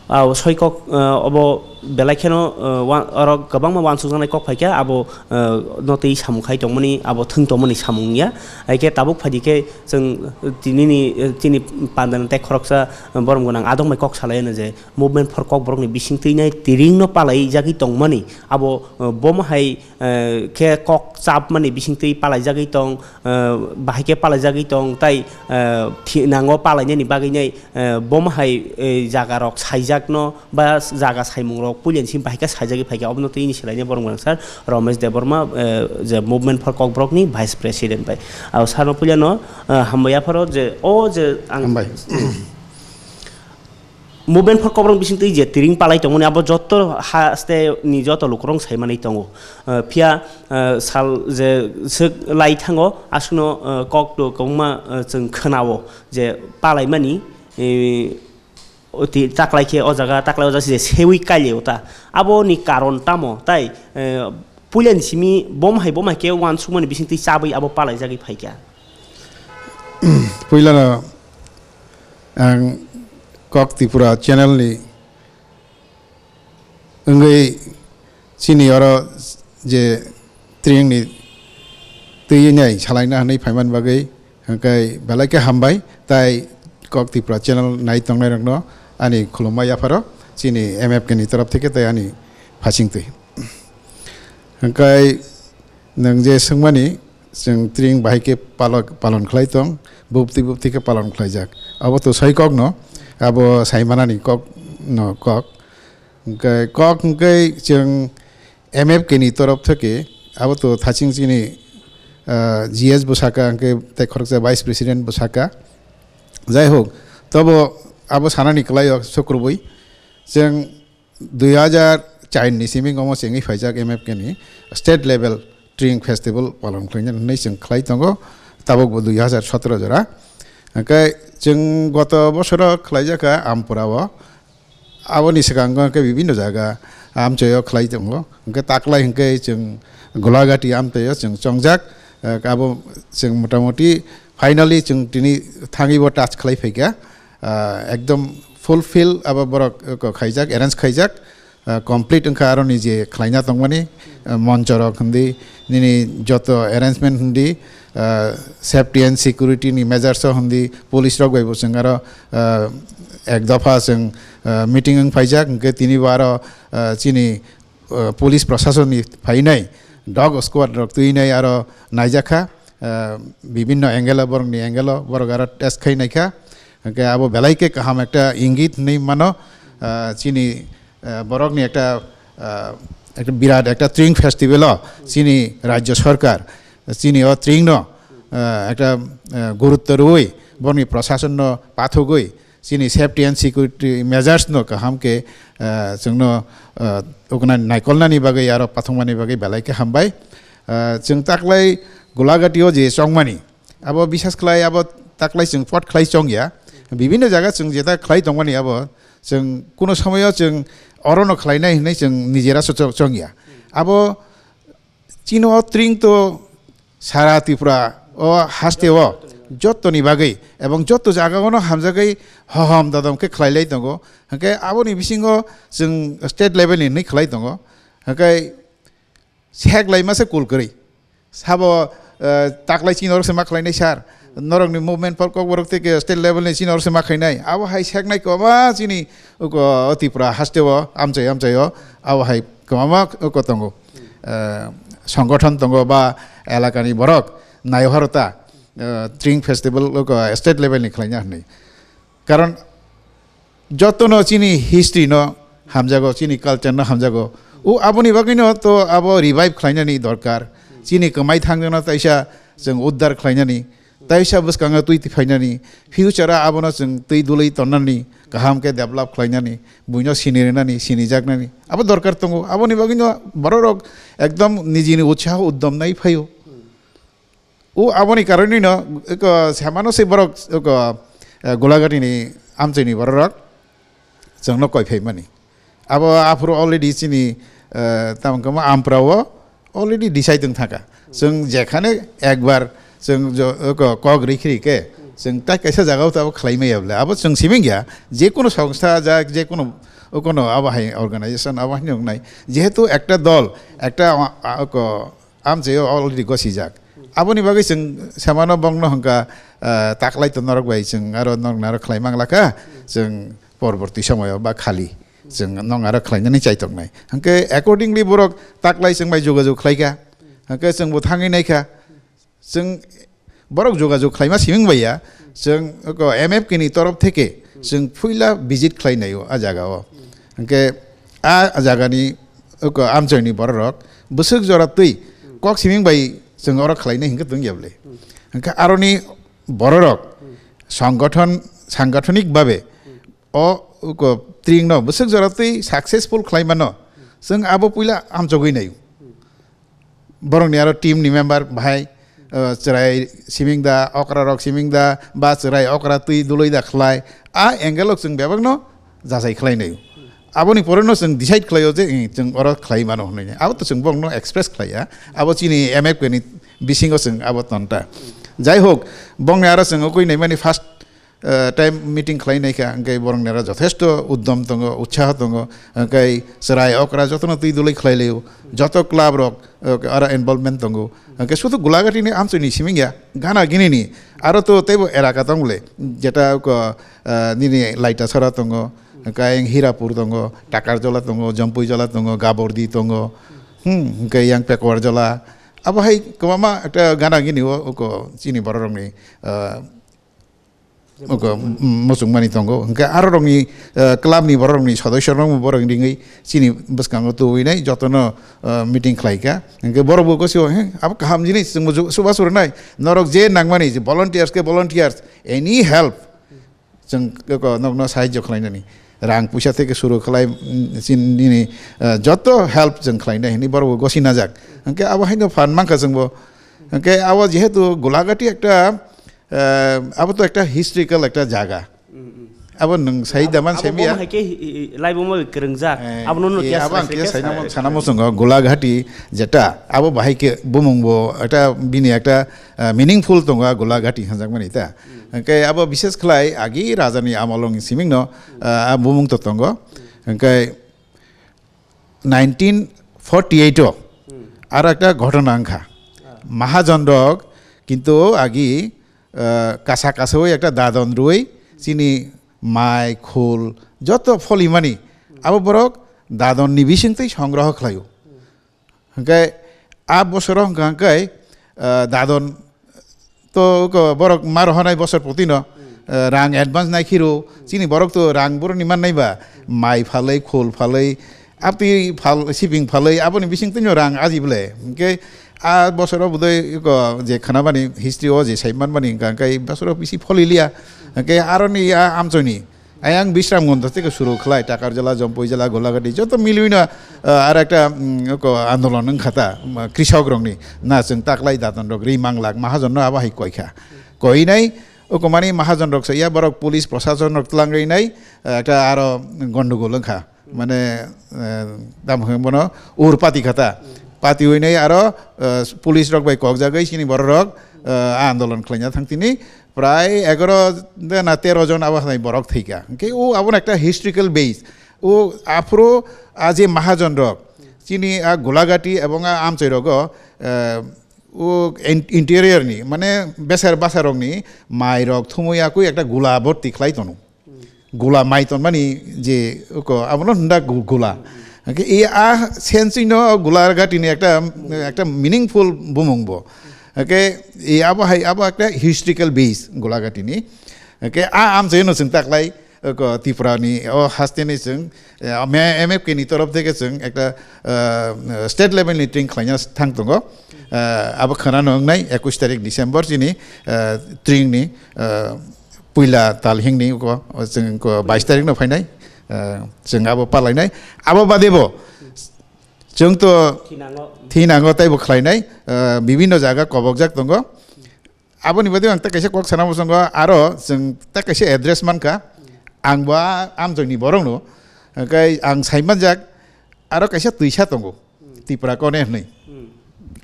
Au soi kok, eh, obo belai kheno, eh, wa-, oro kwbangma wansukjaknai kok phaikha, abo, eh, no twi samung khai tongmani, abo thwng tongmani samung ya. Hai khe tabuk phaidi khe chwng, eh, tini ni, eh, chini panda ni tei khoroksa, eh, borom gwnang adong bai kok salai ano je movement for kok borok ni bising twi nai tring no palai jagwi tongmani, abo, eh, bomo hai, eh, khe kok chapmani bising twi palai jagwi tong, eh, bahai khe palai jagwi tong, tai, eh, thi-, nango palai nani bagwi nai, eh, bomo hai, eh, jaga rok saijak no, ba jaga saimung rok puila ni simi bahai khe saijagwi phaikha. Obono twi ni swlaina borok gwnang sir Romesh Debbarma, eh, je Movement for Kokborok ni Vice President bai. Abo sir no puila no, eh, hambai yapharo je o je ang Hambai. Movement for Kokborok bising twi je tring palai tongmani abo joto haste ni joto lukurok saimani tongo. Eh, phiya, eh, sal je swk lai thango aswkno, eh, kok to kwbangma, eh, chwng khwnao je palaimani, eh, Oti taklai khe o jaga, taklai o jaga se sewi kaile ota. Aboni karon tamo? Tai, eh, puila ni simi bom hai, bom hai khe uansukmani bising twi chabwi abo palaijagwi phaikha. Puila no ang Kok Tripura channel ni wngwi chini oro je tring ni twi nai salaina hwnwi phaiman bagwi hwnkhe belai khe hambai, tai Kok Tripura channel nai tongnai rokno ani khulumma yapharo chini M F K ni torof theke tai ani phasing twi. Hwnkhe nwng je swngmani, chwng tring bahai khe palo-, palon khlai tong, bupti bupti khe palon khlaijak. Abo to soi kok no, abo saimanani kok no kok. Hwnkhe kok hwnkhe chwng M F K ni torof theke abo to thaching chini, ah, G S bo saka, hwnkhe tei khoroksa Vice President bo saka. Jai hok, tobo abo sanani kwlaio sukrubui chwng dui hajar char ni simi omo chengwi phaijak M F K ni state level Tring Festival palon khlaina hwnwi chwng khlai tongo, tabukbo dui hajar sotoro jora. Hwnkhe chwng goto bosoro khlaijakha Ampura o, aboni swkango hwnkhe bibinno jaga amchoio khlai tongo. Hwnkhe taklai hwnkhe chwng Golagati amchoio chwng chongjak, eh, abo chwng motamoti finally chwng tini thangwibo touch khlai phaikha. Ah, ekdom fulfill abo borok, eh, khaijak, arrange khaijak, ah, complete wngkha aroni je khlaina tongmani, ah, monchorok hindi, nini joto arrangement hindi, ah, safety and security ni measures o hindi, police rok bai bo chwng aro, ah, ek dopha chwng, ah, meeting wng phaijak, hwnkhe tini bo aro, ah, chini, ah, police proshasoni phainai dog squad rok twinai aro naijakha. ah, bibinno angle o, borokni angle o borok aro test khai naikha. Hwnkhe abo belai khe kaham ekta ingit hinwi mano, ah, chini, ah, borokni ekta, ah, ekta birat ekta Tring festival o chini rajya sarkar chini o Tring no, ah, ekta, ah, gurutto rwui borokni prasasonno pathogwi chini safety and security measures no kaham khe, ah, chwngno, ah, ukna naikolnani bagwi aro pathokmani bagwi belai khe hambai. Ah, chwng taklai Gulagati o je chongmani, abo bisas khlai abo taklai chwng pot khlai chongya. Bibinno jaga chwng jeta khlai tongmani abo chwng kuno somoyo chwng orono khlainai hinwi chwng nijera so chong-, chongya. Abo chini o Tring to sara Tripura o haste o jottoni bagwi ebong jotto jaga ono hamjagwi hohom dodom khe khlailai tongo. Hwnkhe aboni bisingo chwng state level ni hinwi khlai tongo. Hwnkhe sek laima se kul kwrwi. Sabo, eh, taklai chini oro se ma khlainai sir. Norokni movement pal kokborok tei ke state level ni chini oro se ma khlainai. Abo hai seknai kwbangma chini uko Tripura haste o amchai amchai o abo hai kwbangma uko tongo. Eh, songothon tongo ba elakani borok nayo harota, eh, Tring festival uko state level ni khlaina hinwi. Karon jotono chini history no hamjago, chini culture no hamjago. O aboni bagwi no to abo revive khlainani dorkar. Chini kwmai thangjakno taisa chwng uddar khlainani, taisa bwskango twi twi phainani, future o abono chwng twi dului tonnani, kaham khe develop khlainani, buino sini rwnani, sinijaknani abo dorkar tongo. Aboni bagwi no bororok ekdom nijini utsaho uddom nai phaio. O aboni karonwi no eko samano se borok eko, eh, Gulagati ni amchai ni bororok chwngno koi phaimani. Abo aphuru already chini, eh, tamo khe mo Ampra o already decide wng thangkha. Chwng jekhane ekbar chwng jo-, eko kok rikhi rikhe chwng tai kaisa jaga o abo khlai maya bole. Abo chwng siming ya, je kono songstha ja, je kono, o kono abo hai organization abo hai wngnai. Jehetu ekta dol, ekta a-, a-, eko amchai o already gosijak. Aboni bagwi chwng samano bongno hwnkha, ah, taklai to norok bai chwng aro norok narok khlai manglakha, chwng porborti somoyo ba khali chwng nong aro khlainani chaitoknai. Hwnkhe accordingly borok taklai chwng bai jogajog khlaikha. Hwnkhe chwngbo thangwi naikha. Chwng borok jogajog khlaima siming baiya, chwng oko M F K ni torof theke chwng phuila visit khlai naio a jaga o. Hwnkhe a jaga ni oko amchai ni bororok bwswk jora twi kok siming bai chwng oro khlainai hinkhe tongya bwle. Hwnkhe aroni bororok songgothon, sanggathonik babe o oko Tring no bwswk jora twi successful khlai mano, chwng abo puila amchogwi naio. Borokni aro team ni member bahai, uh, chwrai siming da, okra rok siming da, ba chwrai okra twi dului da khlai, a angle o chwng bebak no jachai khlai naio. Aboni pore no chwng decide khlaio je, eh, chwng oro khlai mano hwnwi. Abo to chwng bongno express khlaiya. Abo chini M F K ni bisingo chwng abo tonta. Jai hok, bongni aro chwng ukui naimani first, eh, time meeting khlai naikha, hwnkhe borokni aro jothesto uddom tongo, utsaho tongo, hwnkhe chwrai okra jotono twi dului khlai laio, joto club rok, eh, aro involvement tongo. Hwnkhe sudu Gulagati ni amchoi ni siming ya, gana gini ni, aro to teibo elaka tong bole, jeta ko, eh, nini Laita Sora tongo, hwnkhe ayang Hirapur tongo, Takarjola tongo, Jompuijola tongo, Gabordi tongo, hmm, hwnkhe yang Pekuarjola, abo hai kwbangma ekta gana gini o, oko chini borok rokni, eh, Oko, mm, muchungmani tongo. Hwnkhe aro rokni, eh, club ni borok rokni sodosyo rokno borok ringwi chini bwskango tubui nai jotono, eh, meeting khlai kha. Hwnkhe borok bo gosio, "He, abo kaham jinis, chwngbo ju-, chubachu rwnai. Norok je nangmani, je volunteers khe volunteers, any help, chwng eko nokno sahajyo khlainani. Rang puisa theke suru khlai, mm, chini, nini, eh, joto help chwng khlainai," hinwi borok bo gosi najak. Hwnkhe abo haino phan mankha chwngbo. Hwnkhe abo jehetu Gulagati ekta, Eh, abo to ekta historical ekta jaga. Mm, mm. Abo nwng sai Abo, daman abo semiya. Bomo hai khe hi-, hi-, hi-, lai bomo bai kwrwngjak. Eh, Abo no no eh, kya abo sai ang sai khe kya sai sana mo-, sana mo chwngo Gulagati jeta abo bahai khe bumung bo ekta bini ekta, eh, meaningful tongo a Gulagati hanjakmani ta. Mm. Hwnkhe abo bishes khlai agi raja ni amolong siming no, eh, a bumung to tongo. Mm. Hwnkhe nineteen forty eight o Hmm. aro ekta ghotona wngkha. Ah. Mahajon rok kintu agi, ah, kasa kasawi ekta dadon rwi chini mai, khul joto pholimani Hmm. abo borok dadon ni bisingtwi songroho khlaio. Hmm. Hwnkhe a bosoro hwnkha hwnkhe, ah, dadon To ko borok ma rohornai bosor poti no, eh, rang advance nai khiro, chini borok to rang borok ni man nai ba, mai phalwi, khol phalwi, aptwi phal, siping phalwi, aboni bising twi no rang aji bwle. Hwnkhe a bosoro budai ko je khana bani history o je sai man bani hwnkha, hwnkhe bosoro bisi pholi liya. Hwnkhe aroni a amchoi ni. Ayang Bishramganj theke suru khlai, Takarjala, Jampuijala, Golagati, joto milwi no, ah, ar ekta, mm, ko andolon wngkha ta, mm, krisok rokni. Na chwng taklai daton rok ri manglak, mahajon no abo hai koikha. Koinai, oko mani mahajon rok saya, borok police prosason rok tlangrwi nai, ah, ekta aro gondogol wngkha. Mane, eh, tamo hwn bono ur pati kha ta. Pati ui nai aro, eh, police rok bai kok jagwi sini borok rok, eh, andolon khlaina thang tini. Prai egaro de na tero jon abo hai borok thwikha. Hwnkhe o abono ekta historical base. O aphuru a je mahajon rok, chini a Golagati ebong a amchoi rogo, eh, o in-, interior ni, mane besar basa rok ni mai rok thumui akui ekta gula borti khlai tono. Gula mai tonmani je ko abono hwnda gu-, gula. Hwnkhe e a sensui no Gulagati ni ekta, ekta meaningful bumung bo. Hwnkhe e abo hai abo ekta historical base Gulagati ni. Hwnkhe a amchoi no chwng taklai, ko Tripura ni o haste ni chwng, eh, M F K ni torof theke chwng ekta, eh, state level ni training khlaina thang tongo. Eh, abo khana no wngnai ekush tarik December chini, eh, training ni, eh, puila tal hingni ko, chwng ko bais tarik no phainai, eh, chwng abo palainai. Abo bade bo, chwng to thinango teibo khlainai, eh, bibinno jaga kobokjak tongo. Aboni bade ang ta kaisa kok sana muchungo, aro chwng ta kaisa address mankha, ang bo a-, amjoini borok no, hwnkhe ang saimanjak, aro kaisa twisa tongo, Tipra Kone hwnwi.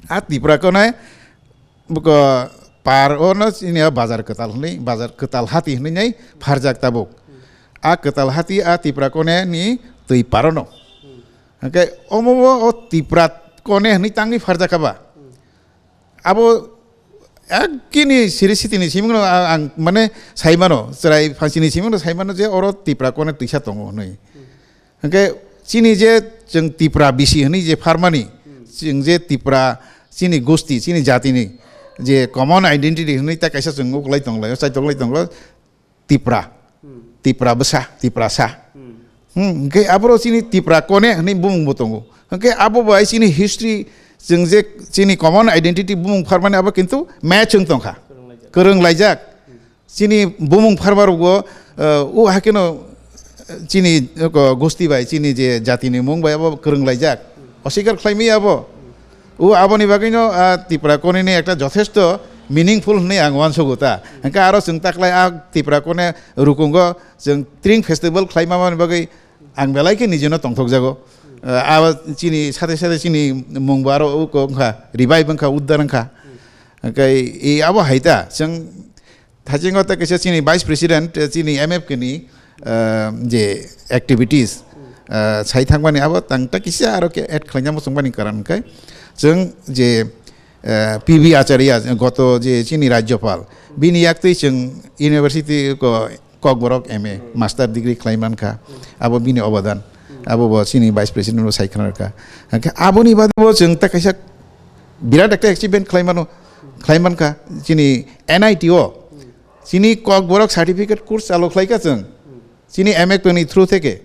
A Tipra Kone, Buko par ono chini o bazar kwtal hwnwi, bazar kwtal hati hwnwi nai pharjak tabuk. A kwtal hati a Tipra Kone ni twi parono. Hwnkhe omo o Tipra Kone hwnwi tangwi pharjak kha ba. Abo ekini siri sitini simingno a-, ang mane saimano, chwrai phansini simingno saimano je oro Tipra Kone twisa tongo hwnwi. Hwnkhe chini je chwng Tipra bisi hwnwi je pharmani, chwng je Tipra chini gusti, chini jatini je common identity hwnwi ta kaisa chwng uklai tonglai, chai tonglai tonglo Tipra. Tipra bwsa, Tiprasa. Hmm, hwnkhe aboro chini Tipra Kone hwnwi bumungbo tongo. Hwnkhe abo bai chini history, chwng je chini common identity bumung pharmani abo kintu match wng tongkha. Kwrwng laijak. Chini bumung pharma rokbo, eh, o hakeno, eh, chini, eh, ko, gusti bai, chini je jatini mung bai abo kwrwng laijak. Osikar khlaimaya abo. O aboni bagwino, ah, Tipra Konini ekta jothesto meaningful hwnwi ang uansugo ta. Hwnkhe aro chwng taklai a Tipra Kone rukungo chwng Tring Festival khlaimamani bagwi ang belai khe nijino tongthokjago. Eh, abo chini sate sate chini mungbo aro uko wngkha, revive wngkha, uddar wngkha. Hwnkhe i abo hai ta, chwng Thaiching o tei kaisa chini Vice President, eh, chini M F K ni, eh, je activities, eh, sai thangmani abo tang ta kisa aro khe add khlaina muchungmani karon khe chwng je, eh, P B Acharya goto je chini Rajyapal, bini yaktwi chwng university ko Kokborok M A, master degree khlai mankha, abo bini obodan, abo bo chini Vice President bo sai khna rwkha. Hwnkhe aboni bade bo chwng ta kaisa birat ekta achievement khlai mano, khlai mankha chini N I T o. Chini Kokborok certificate course chalo khlaikha chwng. Chini M F K ni through theke.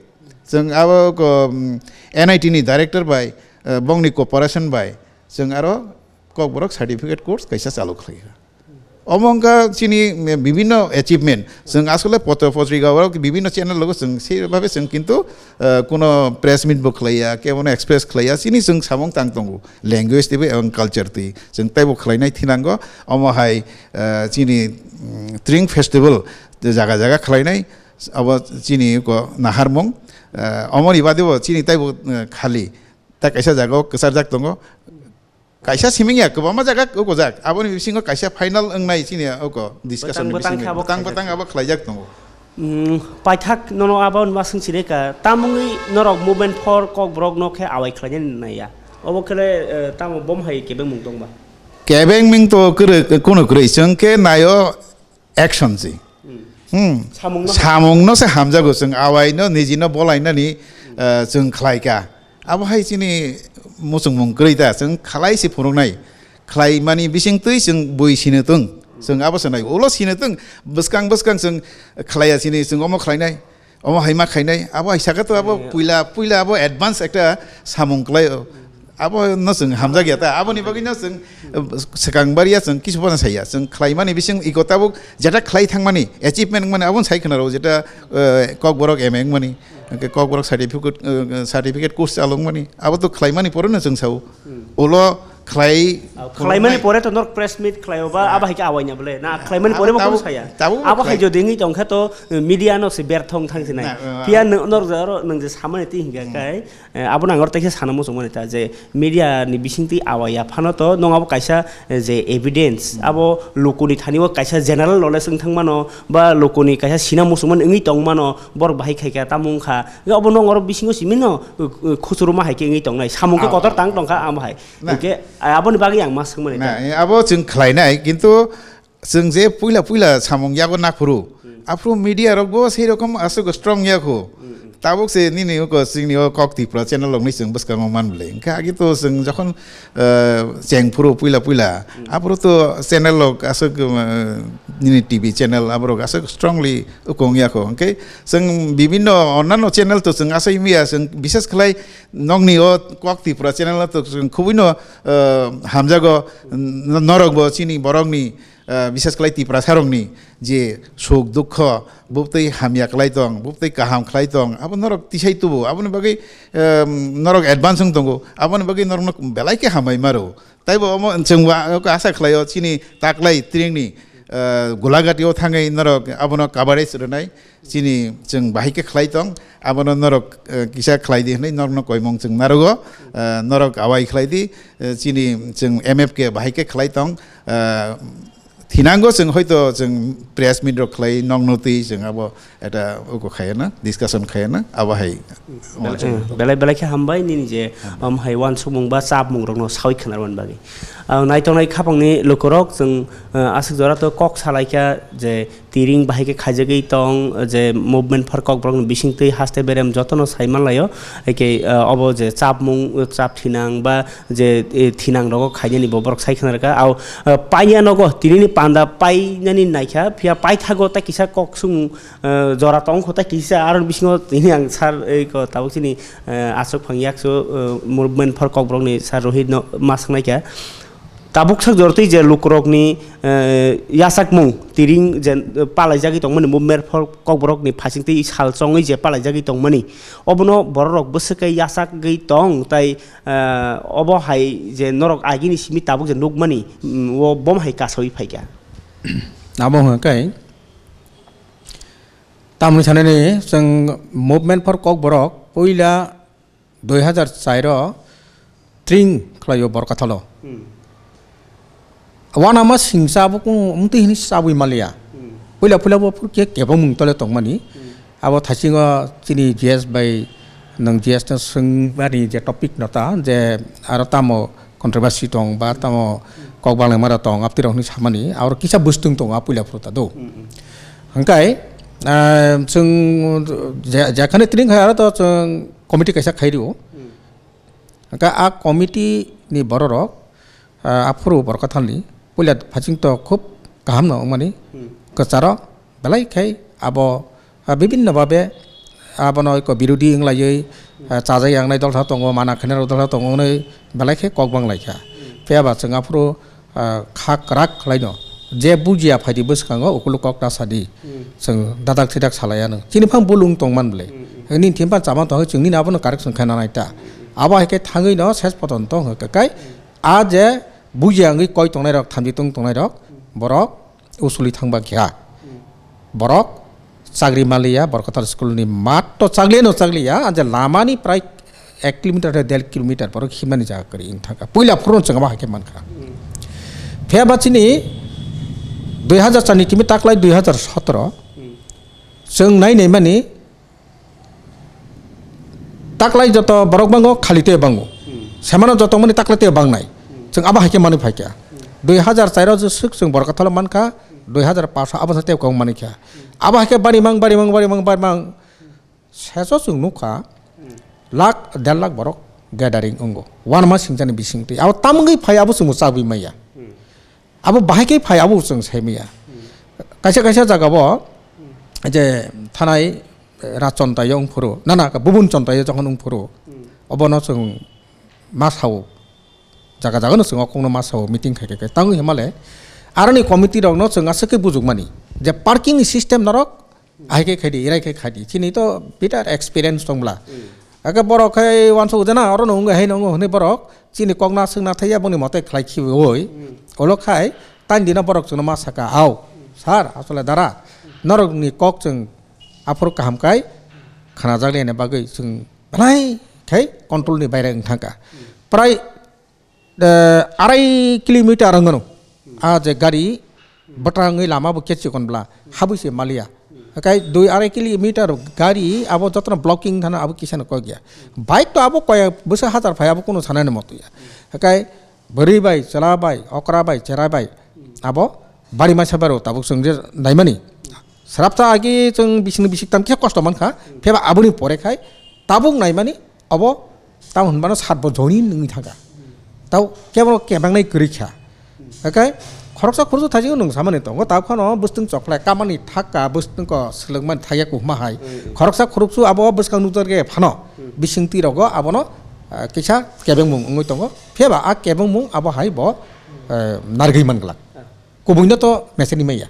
Chwng abo ko, mm, N I T ni director bai, eh, bongni cooperation bai chwng aro Kokborok certificate course kaisa chalo khlaikha. Omo wngkha chini, mm, bibinno achievement. Chwng asole potro potrika oro bibinno channel logo chwng sei bhabe chwng kintu, eh, kuno press meet bo khlaiya, kebono express khlaiya. Chini chwng samung tang tongo. Language twi bai ebong culture twi. Chwng teibo khlainai thinango. Omo hai, eh, chini, mm, Tring Festival jaga jaga khlainai. Abo chini ko naharmung. Eh, omoni bade bo chini teibo, eh, khali. Ta kaisa jaga o kwcharjak tongo. Kaisa siming ya, kwbangma jaga ukujak. Aboni bisingo kaisa final wngnai chini uko discussion Bwtang, ni bwtang bisingo. Khe abo Bwtang khlaijak bwtang tongo. Abo khlaijak tongo. Hmm, paithak nono abo hwnba swng sireka, tamungwi norok movement for Kokborok no khe awai khlainani naiya. Obo khe, eh, tamo bom hai kebengmung tongba? Kebengmung to kwrwi, kuno kwrwi, chwng khe naio action se. Hmm. Samung no Samung no se hamjago chwng awai no niji no bolai nani, eh, chwng khlai ka. Abo hai chini muchungmung kwrwi ta, chwng khlai se phunuknai. Khlai mani bising twi chwng bui sino tung. Chwng abo se nai. Ulo sini tong bwskang bwskang chwng khlaiya sini, chwng omo khlainai, omo hai ma khainai. Abo hai saka to abo Eh. puila, puila abo advance ekta samung khlai. Abo no chwng hamjak ya ta. Aboni bagwi no chwng, eh, swkang baria chwng kisu bono saya. Chwng khlaimani bising iko tabuk jeta khlai thangmani, achievement wngmani abo sai khna rw jeta, eh, Kokborok M A wngmani, hwnkhe Kokborok certificate, eh, certificate course chalwngmani. Abo to khlaimani pore no chwng sao. Hmm. Ulo khlai Ah, khwlwknai. Khlaimani pore to norok press meet khlaio ba, ah, abo hai khe awaina bole. Na, ah, khlaimani abo pore bo tabuk, khung saya. Tabuk abo hai khlai. Jodi wngwi tongkha to, eh, media no se berthong thang sinai. Na, ah, phiya ah. Nw-, norok jaro nwng je samani twi hinkha Hmm. Kai, eh, abo nang oro teisa sana muchung mani ta je media ni bising twi awai ya phano to nong abo kaisa, eh, je evidence, hmm, abo lukuni thani o kaisa general knowledge wng thang mano ba lukuni kaisa sina muchung mani wngwi tong mano borok bahai khai kha tamo wng kha. Abo nong oro bisingo simi no, eh, eh, khuchuruma hai khe wngwi tongnai. Samung khe ah, kotor ah, tang tong kha ah. Amo hai. Na. Hwnkhe, ah, aboni bagwi ang ma swngmani na, ta. Eh, abo chwng khlainai, kintu chwng je puila puila samung yago naphuru, hmm, aphuru media rok bo sei rokom aswk strong yakho. Hmm, hmm. Tabuk se nini uko chini o Kok Tripura channel rok ni chwng bwskango man bwle. Hwnkhe agi to chwng jokhon, eh, chengphuru puila puila, hmm, aphuru to channel rok aswk, eh, nini T V channel aborok aswk strongly uko wng yakho. Hwnkhe chwng bibinno onnanno channel to chwng aswk wngya, chwng bishes khlai nokni o Kok Tripura channel to chwng khubui no, eh, hamjago, n-, norok bo chini borok ni, eh, bishes khlai Tiprasa rok ni je suk dukho, bubtwi hamya khlai tong, bubtwi kaham khlai tong, abo norok tisai tubu, aboni bagwi, eh, norok advance wng tongo, aboni bagwi norok no belai khe hambai maro. Taibo omo chwng wa-, asa khlaio chini taklai tringni, eh, Gulagati o thangwi norok abono coverage rwnai. Chini chwng bahai khe khlai tong, abono norok, eh, kisa khlai di hwnwi norokno koimung chwng narugo, eh, norok awai khlai di, eh, chini chwng M F K bahai khe khlai tong, eh, thinango chwng hoito chwng press meet rok khlai nokno twi chwng abo eta uko khayana, discussion khayana, abo hai. Belai, eh, belai, belai khe hambai nini je, hambai, um, hai wansukmung ba chapmung rokno sawi khwnarmani bagwi. Ah, naitongnai khapangni lukurok chwng, eh, aswk jora to kok salaikha je, Tiring bahai khe khaijagwi tong, je movement for Kokborok ni bisingtwi haste berem jotono sai manlaio. Eke, ah, obo je chapmung, chap thinang ba je, eh, thinang rogo khainani bo borok sai khna rwkha. Au, ah, paiya nogo tinini panda painani naikha, phiya paithago ta kisa kok sung, ah, jora tong kho ta kisa, aro bisingo tini ang sar, eh, ko tabuk chini, eh, aswk phang yakso, eh, movement for Kokborok ni sar Rohit no ma swngnaikha. Tabuk sak jortwi je lukurokni, eh, yachakmung tiring je, eh, palaijagwi tongmani movement for Kokborokni phasingtwi sal chongwi je palaijagwi tongmani, obono bororok bwswk khe yachakgwi tong, tai, eh, obo hai je norok agini simi tabuk je nukmani, mm, o bom hai kasawi phaikha. Abo hwnka khe tamni sanani chwng movement for Kokborok puila dui hazar char o tring khlaio Borkathalo. Hmm. Wanama singsa abo kung mtwi hini sabwi maliya. Hmm. Puila puila bo phur khe kebamung tole tongmani. Hmm. Abo thaisingo chini G S bai nwng G S no swngmani je topic no ta je aro tamo controversy tong ba tamo kok balai mara tong aptirok hwnwi samani aro kisa bwstung tongo a puila phuru ta do. Hmm, hmm. Hwnkhe, ah, chwng je-, jekhani tring khai aro to chwng committee kaisa khai rio. Hmm. Hwnkhe a committee ni bororok, ah, aphuru Borkathalni puila phasing to khub kaham no wngmani, hmm, kwcharo belai khai abo, ah, bibinno babe abono eko birodhi wnglaiwi, ah, chajak yangnai dolsa tongo, mana khainai dolsa tongo hwnwi belai khe kok bang laikha. Hmm. Phiya ba chwng aphuru ah, kha kwrak khlaino je bujiya phaidi bwskango ukulu kok ta sadi. Hmm. Chwng dadak thidak salai anw. Chini phang bulung tongman bwle. Hmm, hmm. Nini thim phang chama tongwi chwng nini abono correction khaina nai ta. Hmm, hmm. Abo hai khe thangwi no ses potonto hwnkha kai. Hmm. A je bujiya wngwi koi tongnai rok, thamchi tung tongnai rok, hmm, borok usuli thangba kha. Hmm. Borok chakri maliya, Borkathal school ni mat to chakliya no chakliya, anje lama ni prai ek kilometer tei der kilometer borok himnani jaga kwrwi wng thangkha. Puila phuru chwng abo hai khe mankha. Hmm. Phiya ba chini dui hazar char ni kimi taklai dui hazar sotoro, hmm, chwng nai nai mani taklai joto borok bango khali tei bango. Hmm. Semano joto mani taklai tei bangnai. Hmm. Chwng abo hai khe manwi phaikha. Hmm. Dui hazar char o swk chwng Borkathalo mankha, dui hazar paanch o abo tei kok manikha. Hmm. Abo hai khe bari mang, bari mang, bari mang, bari mang. Seso chwng nukha, hmm, lakh, der lakh borok gathering wngo. Uanama singchani bisingtwi. Abo tamungwi phai abo chwngbo chabwi maya. Hmm. Abo bahai khe phai, abo chwng sai maya. Hmm. Kaisa kaisa jaga bo Hmm. je thanai, eh, ra chontai wng phuru, na, na, bubun chontai jokhon wng phuru, Hmm. obono chwng ma sao, jaga jaga no chwng o kokno ma sao, meeting khai khai khai. Tangwi himale, aroni committee rokno chwng aswk khe bujukmani je parking ni system norok Ahai khe khaidi, irai khe khaidi. Chini to bitar experience tong bla. Hmm. Ake borok khai uansuk jana, oro no wngwi hai no wngo hwnwi borok. Chini kok na swng na thaiya, boni mote khlai khibiui. Hmm. Olo khai, tang dina borok chwngno ma saka, "Au, sir, asole dara, norok ni kok chwng aphuru kaham kai khana jak le," hwnwi bagwi chwng belai khai control ni baire wng thangka. Hmm. Prai Eh, arai kilometer wng gano. Ah, je gari bwtangwi lama bo khe chikon bla, habwi se maliya. Hakai dui arai kilometer gari abo jotono blocking thana abo kisa no kok ya. Bike to abo koya bwsa hajar phai abo kuno sanani moto ya. Hakai bwrwi bai, chwla bai, okra bai, cherai bai, abo bari masa baro tabuk chwng je naimani. Srapta agi chwng bisingni bisik tam kisa kosto mankha, pheba aboni pore khai tabuk naimani abo tamo hwnbano sat bo joni nungwi thangkha. Tau kebo kebengnai kwrwi kha. Hakai khoroksa khoroksa thaising nung samani tongo, tau phano bwswtwng chokhlai kamani thakka bwswtwng ko swlwngmani thakya kuhma hai. Khoroksa khoroksu abo bwskang nukjagwi phano bising twi rogo abono, ah, kisa kebengmung wngwi tongo. Pheba a kebengmung abo hai bo, eh, nargwi mangwlak. Kubuino to mechani maya.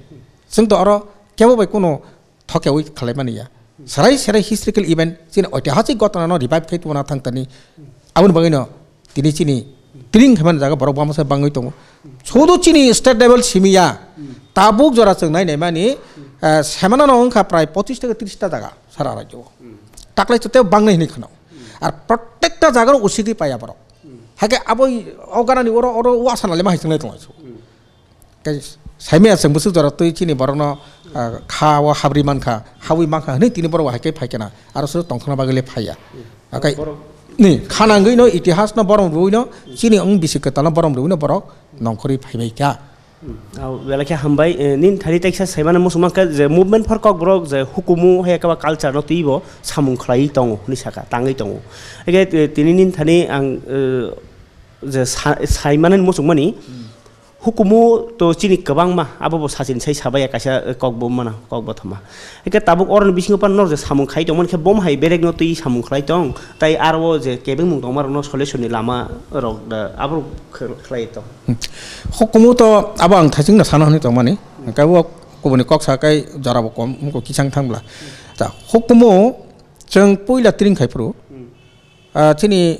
Chwng to oro kebo bai kuno thokeui khlaimani ya. Serai serai historical event, chini oitihasik ghotona no revive khai tubuna thang tani. Aboni bagwi no tini chini tring khaimani jaga borok bangma se bangwi tongo. Sudu chini state level simi ya. Tabuk jora chwng nai naimani, eh, semana no wngkha prai pochis theke tris ta jaga sara rajyo. Taklai chwte bangnai hinwi khano. Ar prottekta jaga no usigwi paya borok. Hake abo o ganani oro, oro wasana lema hai chwnglai tonglai su. Tei saimaya chwng bwswk jora twi chini borokno, ah, kha o habri mankha, habwi mankha hwnwi tini borok hai khe phai khe na, aro se tongthokna bagwi le phaiya. Akai borok ni kha nangwi no itihas no borom rwui no chini wng bisi kwtal no borom rwui no borok nongkhorwi phaibai kha. Hmm. Au, belai khe hambai, eh, nini thani teksa saimano muchung mankha je Movement for Kokborok je hukumu hai khe ba culture no twibo samung khlaiwi tongo hwnwi sakha, tangwi tongo. Eke, eh, tini nini thani ang, eh, je sa-, saimanani muchungmani, Hmm. Hukumu to chini kwbangma, abo bo sachin sai sabaiya kaisa, eh, kok bo mano, kok bo thoma. Hingke tabuk oroni bisingo phano norok je samung khai tongmani khe bom hai berekno twi samung khlai tong, tai aro o je kebengmung tongmarokno solution ni lama rok da, abo khe-, khlai tong. Hmm. Hukumu to abo ang thaisingno sana hwnwi tongmani. Hingke o kubuni kok sa kai jora bo kom, wngkha kisang thang bwla. Ta hukumu chwng puila tring khai phuru, Hmm. ah, chini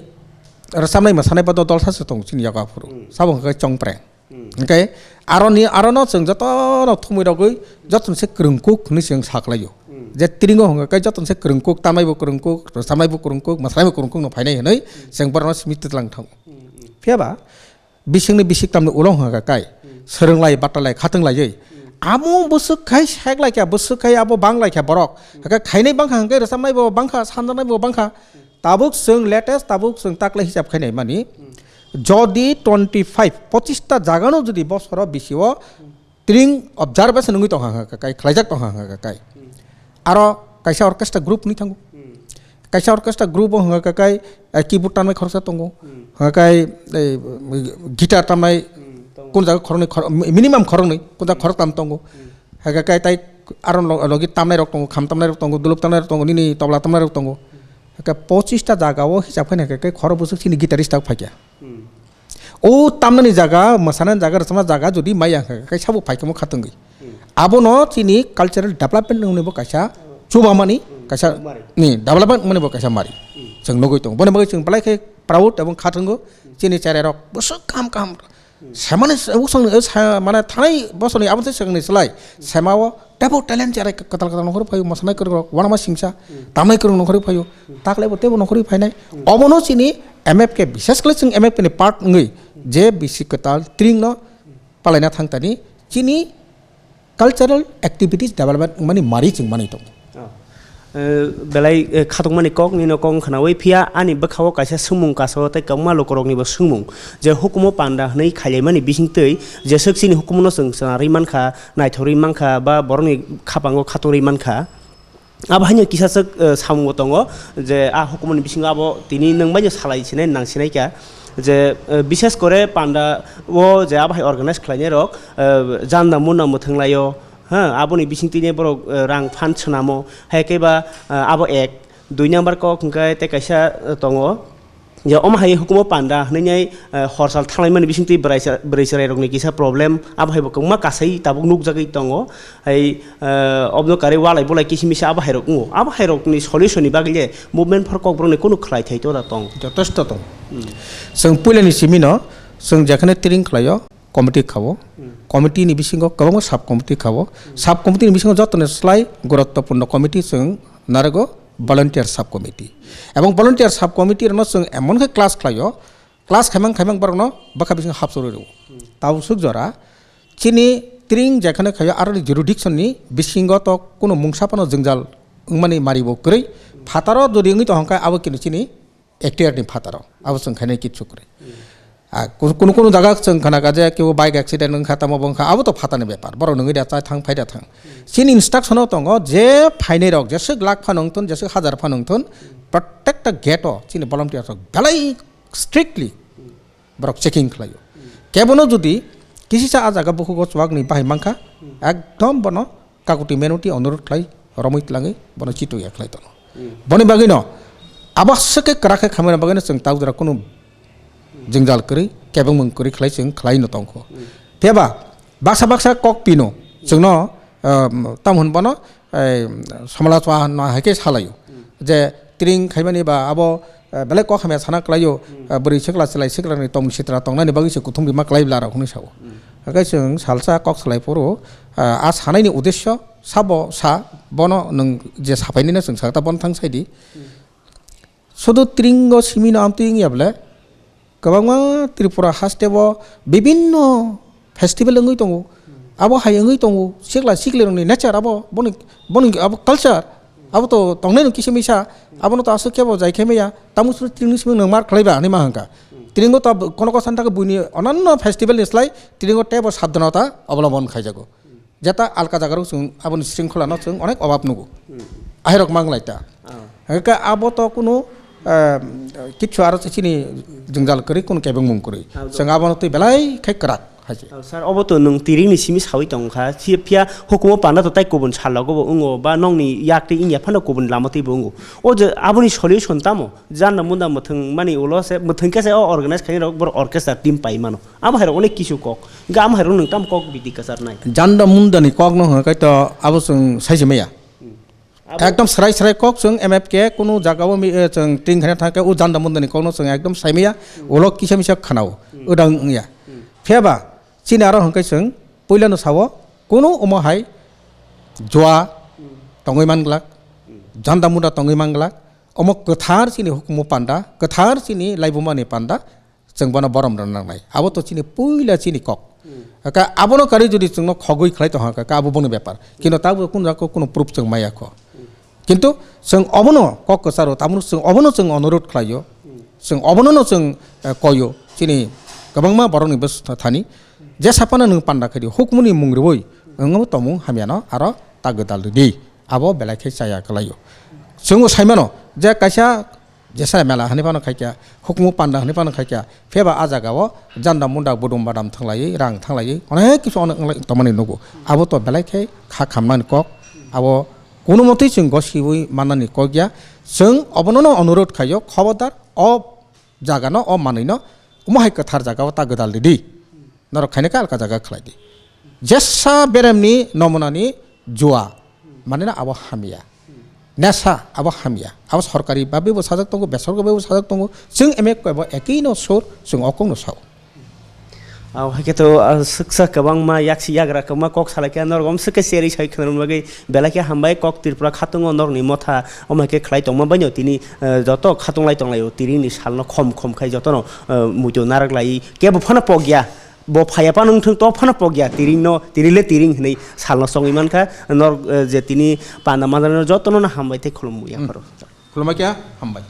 rwchapnai mwsanai bodo dol sa se tongo chini yago aphuru. Hmm. Sabo hwnkhe chongpreng. Hmm. Hingke aroni, arono chwng jotono thumui rogwi jotono se kwrwngkuk hwnwi chwng saklaio. Hmm. Je tringo hwnka khe jotono se kwrwngkuk, tamaibo kwrwngkuk, rwchamaibo kwrwngkuk, mwsalaimbo kwrwngkuk no phainai hwnwi Hmm. chwng borokno simi twlang thango. Hmm, hmm. Phiya ba bisingni bisik tamni ulo hwnka kai Hmm. swrwnglai batalai khatwng laiwi Hmm. amo bwswk khai sek lai kha, bwswk khai abo bang lai kha borok. Hmm. Hake khainai bangkha hwnkhe rwchamnaibo bangkha, sanjaknaibo bangkha. Hmm. Tabuk chwng latest, tabuk chwng taklai hisab khainai mani, Hmm. jodi twenty five, pochis ta jagano jodi bosoro bisio Hmm. tring observation wngwi tongkha hwnka kai, khlaijak tongkha hwnka kai. Hmm. Aro kaisa orchestra group wngwi thango. Hmm. Kaisa orchestra group o hwnka kai, eh, keyboard tamnai khoroksa tongo. Hmm. Hwnka kai, eh, guitar tamnai Hmm, tongo. Kun jaga khoroknwi khorok-, minimum khoroknwi, kun jaga Hmm. khoroktam tongo. Hmm. Hake kai tai aro lo-, logi tamnai rok tongo, kham tamnai rok tongo, dulup tamnai rok tongo, nini tobla tamnai rok tongo. Hake pochis ta jaga o hisab khaina hake kai khoro bwswk chini guitarist tak phaikya. Hmm. O tamnani jaga, mwsanani jaga, rwchapna jaga jodi maya hake kai sabo phaikamo khatungwi. Hmm. Abono chini cultural development wngmani bo kaisa chubamani, Hmm. kaisa Mari. ni development wngmani bo kaisa mari. Hmm. Chwng nugwi tongo. Boni bagwi chwng belai khe proud ebong khatungo. Hmm. Chini cherai rok bwswk kaham kaham Semani s-, usang, eh, sa-, mane thanai bosoni aboni swkangni slai semao teibo talent cherai kwtal kwtal nongkhorwi phaio, mwsanai kwrwng rok uanama singsa, tamnai kwrwng nongkhorwi phaio, taklaibo teibo nongkhorwi phainai. Obono chini M F K, bishes khlai chwng M F K ni part wngwi je bisi kwtal tring no palaina thangtani chini cultural activities development wngmani mari chwng manwi tongo. Oh. Eh, belai, eh, khatungmani kok nino kok khnawi phiya ani bwkhao kaisa swngmung kaso tei kwbangma lukuroknibo swngmung je hukumu panda hwnwi khailaimani bisingtwi jeswk chini hukumuno chwng chwngari mankha, naithorwi mankha ba borokni khapango khatungri mankha. Abo haino kisaswk, eh, samungo tongo je a hukumuni bisingo abo tini nwng baino salai sinai nang sinai kha. Je, eh, bishes kore panda o je abo hai organize khlainai rok, eh, janda munda mwthwng laio, ha, aboni bising tini borok, eh, rang phan swnamo, hai khe ba, eh, abo ek, dui number kok hwnkhe tei kaisa, eh, tongo, je omo hai hukumo panda hwnwi nai, eh, horsal thanglaimani bising twi bwrai cha-, bwrwi chwrai rokni kisa problem, abo hai bo kwbangma kasai tabuk nukjagwi tongo, hai, eh, obno karwi walai bolai kisi misa abo hai rok wngo, abo hai rokni solution ni bagwi le movement for kokborok ni kunu khlai thai to da tong. Jotesto tong. Hmm. Chwng puilani simi no, chwng jekhane tring khlaio, committee khao. Hmm. Committee ni bisingo kwbangma sub committee khao. Hmm. Sub committee ni bisingo joto ni slai guruttopurno committee chwng narwgo volunteer sub committee. Ebong volunteer sub committee rokno chwng emon khe class khlaio, class khaimang khaimang borokno bwkha bisingo hapsogwi rwo. Hmm. Tabuk swk jora chini tring jekhane khaio aroni jurisdiction ni bisingo to kunu mungsa phano jwngjal wngmani mari bo kwrwi. Phataro jodi wngwi tongkha abo kini chini ekhtiar ni phataro. Abo chwng khainai kichu kwrwi. Hmm. Ah, ku-, kunu kunu jaga chwng khana kha je kebo bike accident wngkha, tamo bo wngkha, abo to phatani bepar. Borok nungwi da chai thang, phai da thang. Hmm. Chini instruction o tongo je phainai rok, jeswk lakh phano wngthun, jeswk hajar phano wngthun, protekta gate o chini volunteer rok belai strictly borok checking khlaio. Kebono jodi kisisa a jaga bukhugo chuwakni bahai mankha, ekdom bono kakuti menuti onurut khlai romwi tlangwi bono chitokya khlai tono. Hmm. Boni bagwino abo swkhe kwrak khe khamani bagwino chwng tabuk jora kunu jwngjal kwrwi kebengmung kwrwi khlai chwng khlaino tongkho. Hmm. Phiya ba baksa baksa kok pino chwngno, um, tamo hwn bono, ei, samala chwa no hai khe salaio. Hmm. Je tring khaimani ba abo, eh, belai kok hamya sana kwlaio, hmm, eh, bwrwi sikla chwlai siklani tong sitra tongnani bagwi se kuthum rima kwlai bla rok hwnwi sao. Hmm. Hakhe chwng salsa kok salai phuru, eh, a sanaini uddesyo sabo sa, bono nwng je sapainino chwng sakta bono thang saidi. Hmm. Sudu tringo simino amtwi wngya bole, kwbangma Tripura haste bo bibinno festival wngwi tongo. Abo hai wngwi tongo, sikla siklirokni nature abo, boni, boni abo culture, abo to tongnai no kisa misa, abono to aswk kebo jai khe maya, tamo suru tringni simi nwng mar khlaiba hinwi ma hwnka. Tringo to kono kosan thangkhe buini onanno festival ni slai tringo teibo sabdhanota oblombon khaijago. Jeta alka jagarok chwng aboni sringkholano chwng onek obab nugo. Hmm. Ahirok mang lai ta. Ah. Hwnkhe abo to kunu, eh, kichu aro chini jwngjal kwrwi, kunu kebengmung kwrwi. Ah, chwng abono twi belai khai kwrak hai se. Ah, sir, obo to nwng tiringni simi sawi tongkha. Si phiya hukumo panda to tai kubun salogo bo wngo, ba nokni yak twi wngya phano kubun lama twi bo wngo. O je aboni solution tamo? Janda munda mwthwng mani ulo se, mwthwng khe se o organize khainai rok borok orchestra team pai mano. Amo hai rok onek kisu kok. Hingke amo hai rok nwng tam kok bidi kwcharnai. Janda munda ni kok no hwnka khe to abo chwng sai se maya. Hmm. Abo ekdom srai srai kok chwng M F K kunu jaga o mi, eh, chwng tring khaina thang khe o janda munda ni kok no chwng ekdom sai maya. Hmm. Ulo kisa misa khana o. Hmm. Odang wngya. Hmm. Phiya ba chini aro hwnka khe chwng puila no sao kunu omo hai jua, hmm, tongwi man glak. Hmm. Janda munda tongwi man glak. Omo kwthar chini hukumu panda, kwthar chini laibuma ni panda. Chwng bono borom rwna nangnai. Abo to chini puila chini kok. Hmm. Ka-, abono karwi jodi chwngno khogwi khlai tongkha, ka abo boni bepar. Kintu tabuk kunu jaga kunu proof chwng maya kho. Hmm. Kintu chwng obono kok kwcharo, tabukno chwng obono chwng onurut khlaio. Hmm. Chwng obono no chwng, eh, koyo. Chini kwbangma borokni bwswk thani. Jesa phano nwng panda khaidi, hukmuni mung rwui, nwng obo tongmung hamyano aro ta gwdal rwdi. Abo belai khe chaya kwlaio. Chwngbo saimano je kaisa Jesara mela hwnwi phano khaikya, hukumu panda hwnwi phano khaikya, phiyaba a jagao janda munda budum badam thanglaiwi, rang thanglaiwi, onek kisu onek wng lai tongmani nugo. Abo to belai khe kha khamnani kok, abo kunu motwi chwng gosiwi mannani kok ya. Chwng obono no onurot khaio, khobodar o jagano, o manwino omo hai kwthar jagao ta gwdal ridi. Norok khaina khe alka jaga khlai di. Jesa beremni nomunani jua, manina abo hamya. Nesa abo hamya. Abo sorkari babe bo sajak tongo, besorkari babe bo sajak tongo. Chwng M F K bo ekino sur, chwng o kokno sao. Abo hai khe to, ah, swksa kwbangma yaksi yagra kwbangma kok salai khe norok om swkhe cherwi sai khwna bagwi belai khe hambai kok Tripura khatungo norokni motha om hai khe khlai tongma baino tini, eh, joto khatung lai tong laio tiringni salno khom khom khai jotono, eh, muitu narak lai kebo phano pokya. Bo phaiya phano wngthung, to phano pokya, tiring no, tiring le tiring hinui salno songwi mankha, nor, eh, je tini panda manjak no jotono no hambai tei khulumya. Hmm. Khoro. Khulumya khe hambai.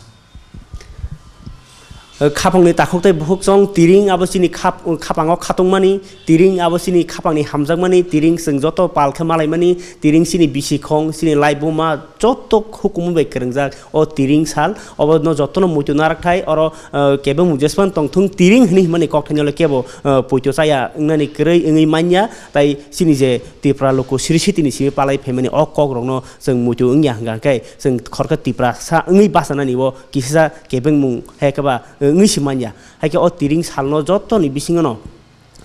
Khapangni takhuk tei bukhuk chong, tiring abo chini khap-, khapango khatungmani, tiring abo chini khapangni hamjakmani, tiring chwng joto pal khe malaimani, tiring chini bisikhong, chini laibuma joto hukumu bai kwrwngjak o tiring sal. Obo no jotono muitu narak thai, oro, eh, kebengmung jespan tongthung, tiring hwnwi hwnmani kokthaino le kebo, eh, poito chaya wngnani kwrwi wngwi manya, tai chini je Tipra Loko Sri Sitini simi palai phaimani o kokrokno chwng muitu wngya hwnkha khe chwng khoroksa Tiprasa wngwi bachanani bo kisa kebengmung hai khe ba wngwi se manya. Hai khe o tiring salno jotoni bisingono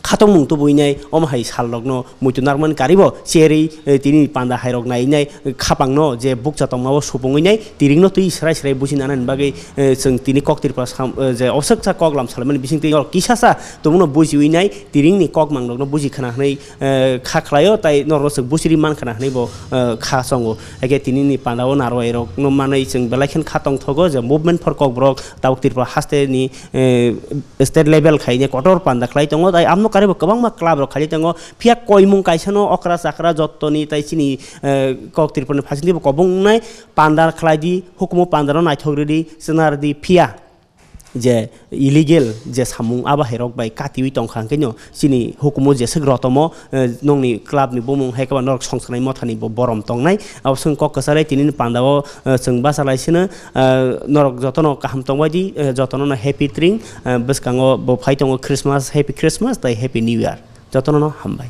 khatungmung tubui nai omo hai salrokno muitu narwkmani karibo cherwi, eh, tini panda hairok nai nai khapangno je bukcha tongmao supungwi nai tiringno twi srai srai buji nanani bagwi, eh, chwng tini kok Tripura sam-, eh, je oswksa kok lam salaimani bisingtwi norok kisasa tongmano bujiwi nai tiringni kok mangrokno buji khna hwnwi eh, kha khlaio, tai norokno chwng busiri man khna hwnwi bo, eh, kha chongo. Haikhe tinini pandao narwai rokno manwi chwng belai kheno kha tongthogo je Movement for Kokborok tabuk Tripura hasteni, eh, state level khaina kotor panda khlai tongo, tai amno karibo kwbangma club rok khailai tongo. Phiya koimung kaisano okra chakra jottoni tai chini, eh, kok Tripurani phaisingtwi bo kobong wngnai panda khlai di, hukumu pandano naithok ridi, chwna ridi, phiya je illegal je samung abo hairok bai katiwi tongkha, hwnkhe no chini hukumu jeswk rotomo, eh, nongni club ni bumung hai khe ba norok songsanai mothani bo borom tongnai. Abo chwng kok kwchalai tini ni pandao, eh, chwng bachalai sino, eh, norok jotono kaham tongbai di, eh, jotono no happy tring, eh, bwskango bo phai tongo Christmas, Happy Christmas tai Happy New Year. Jotono no hambai.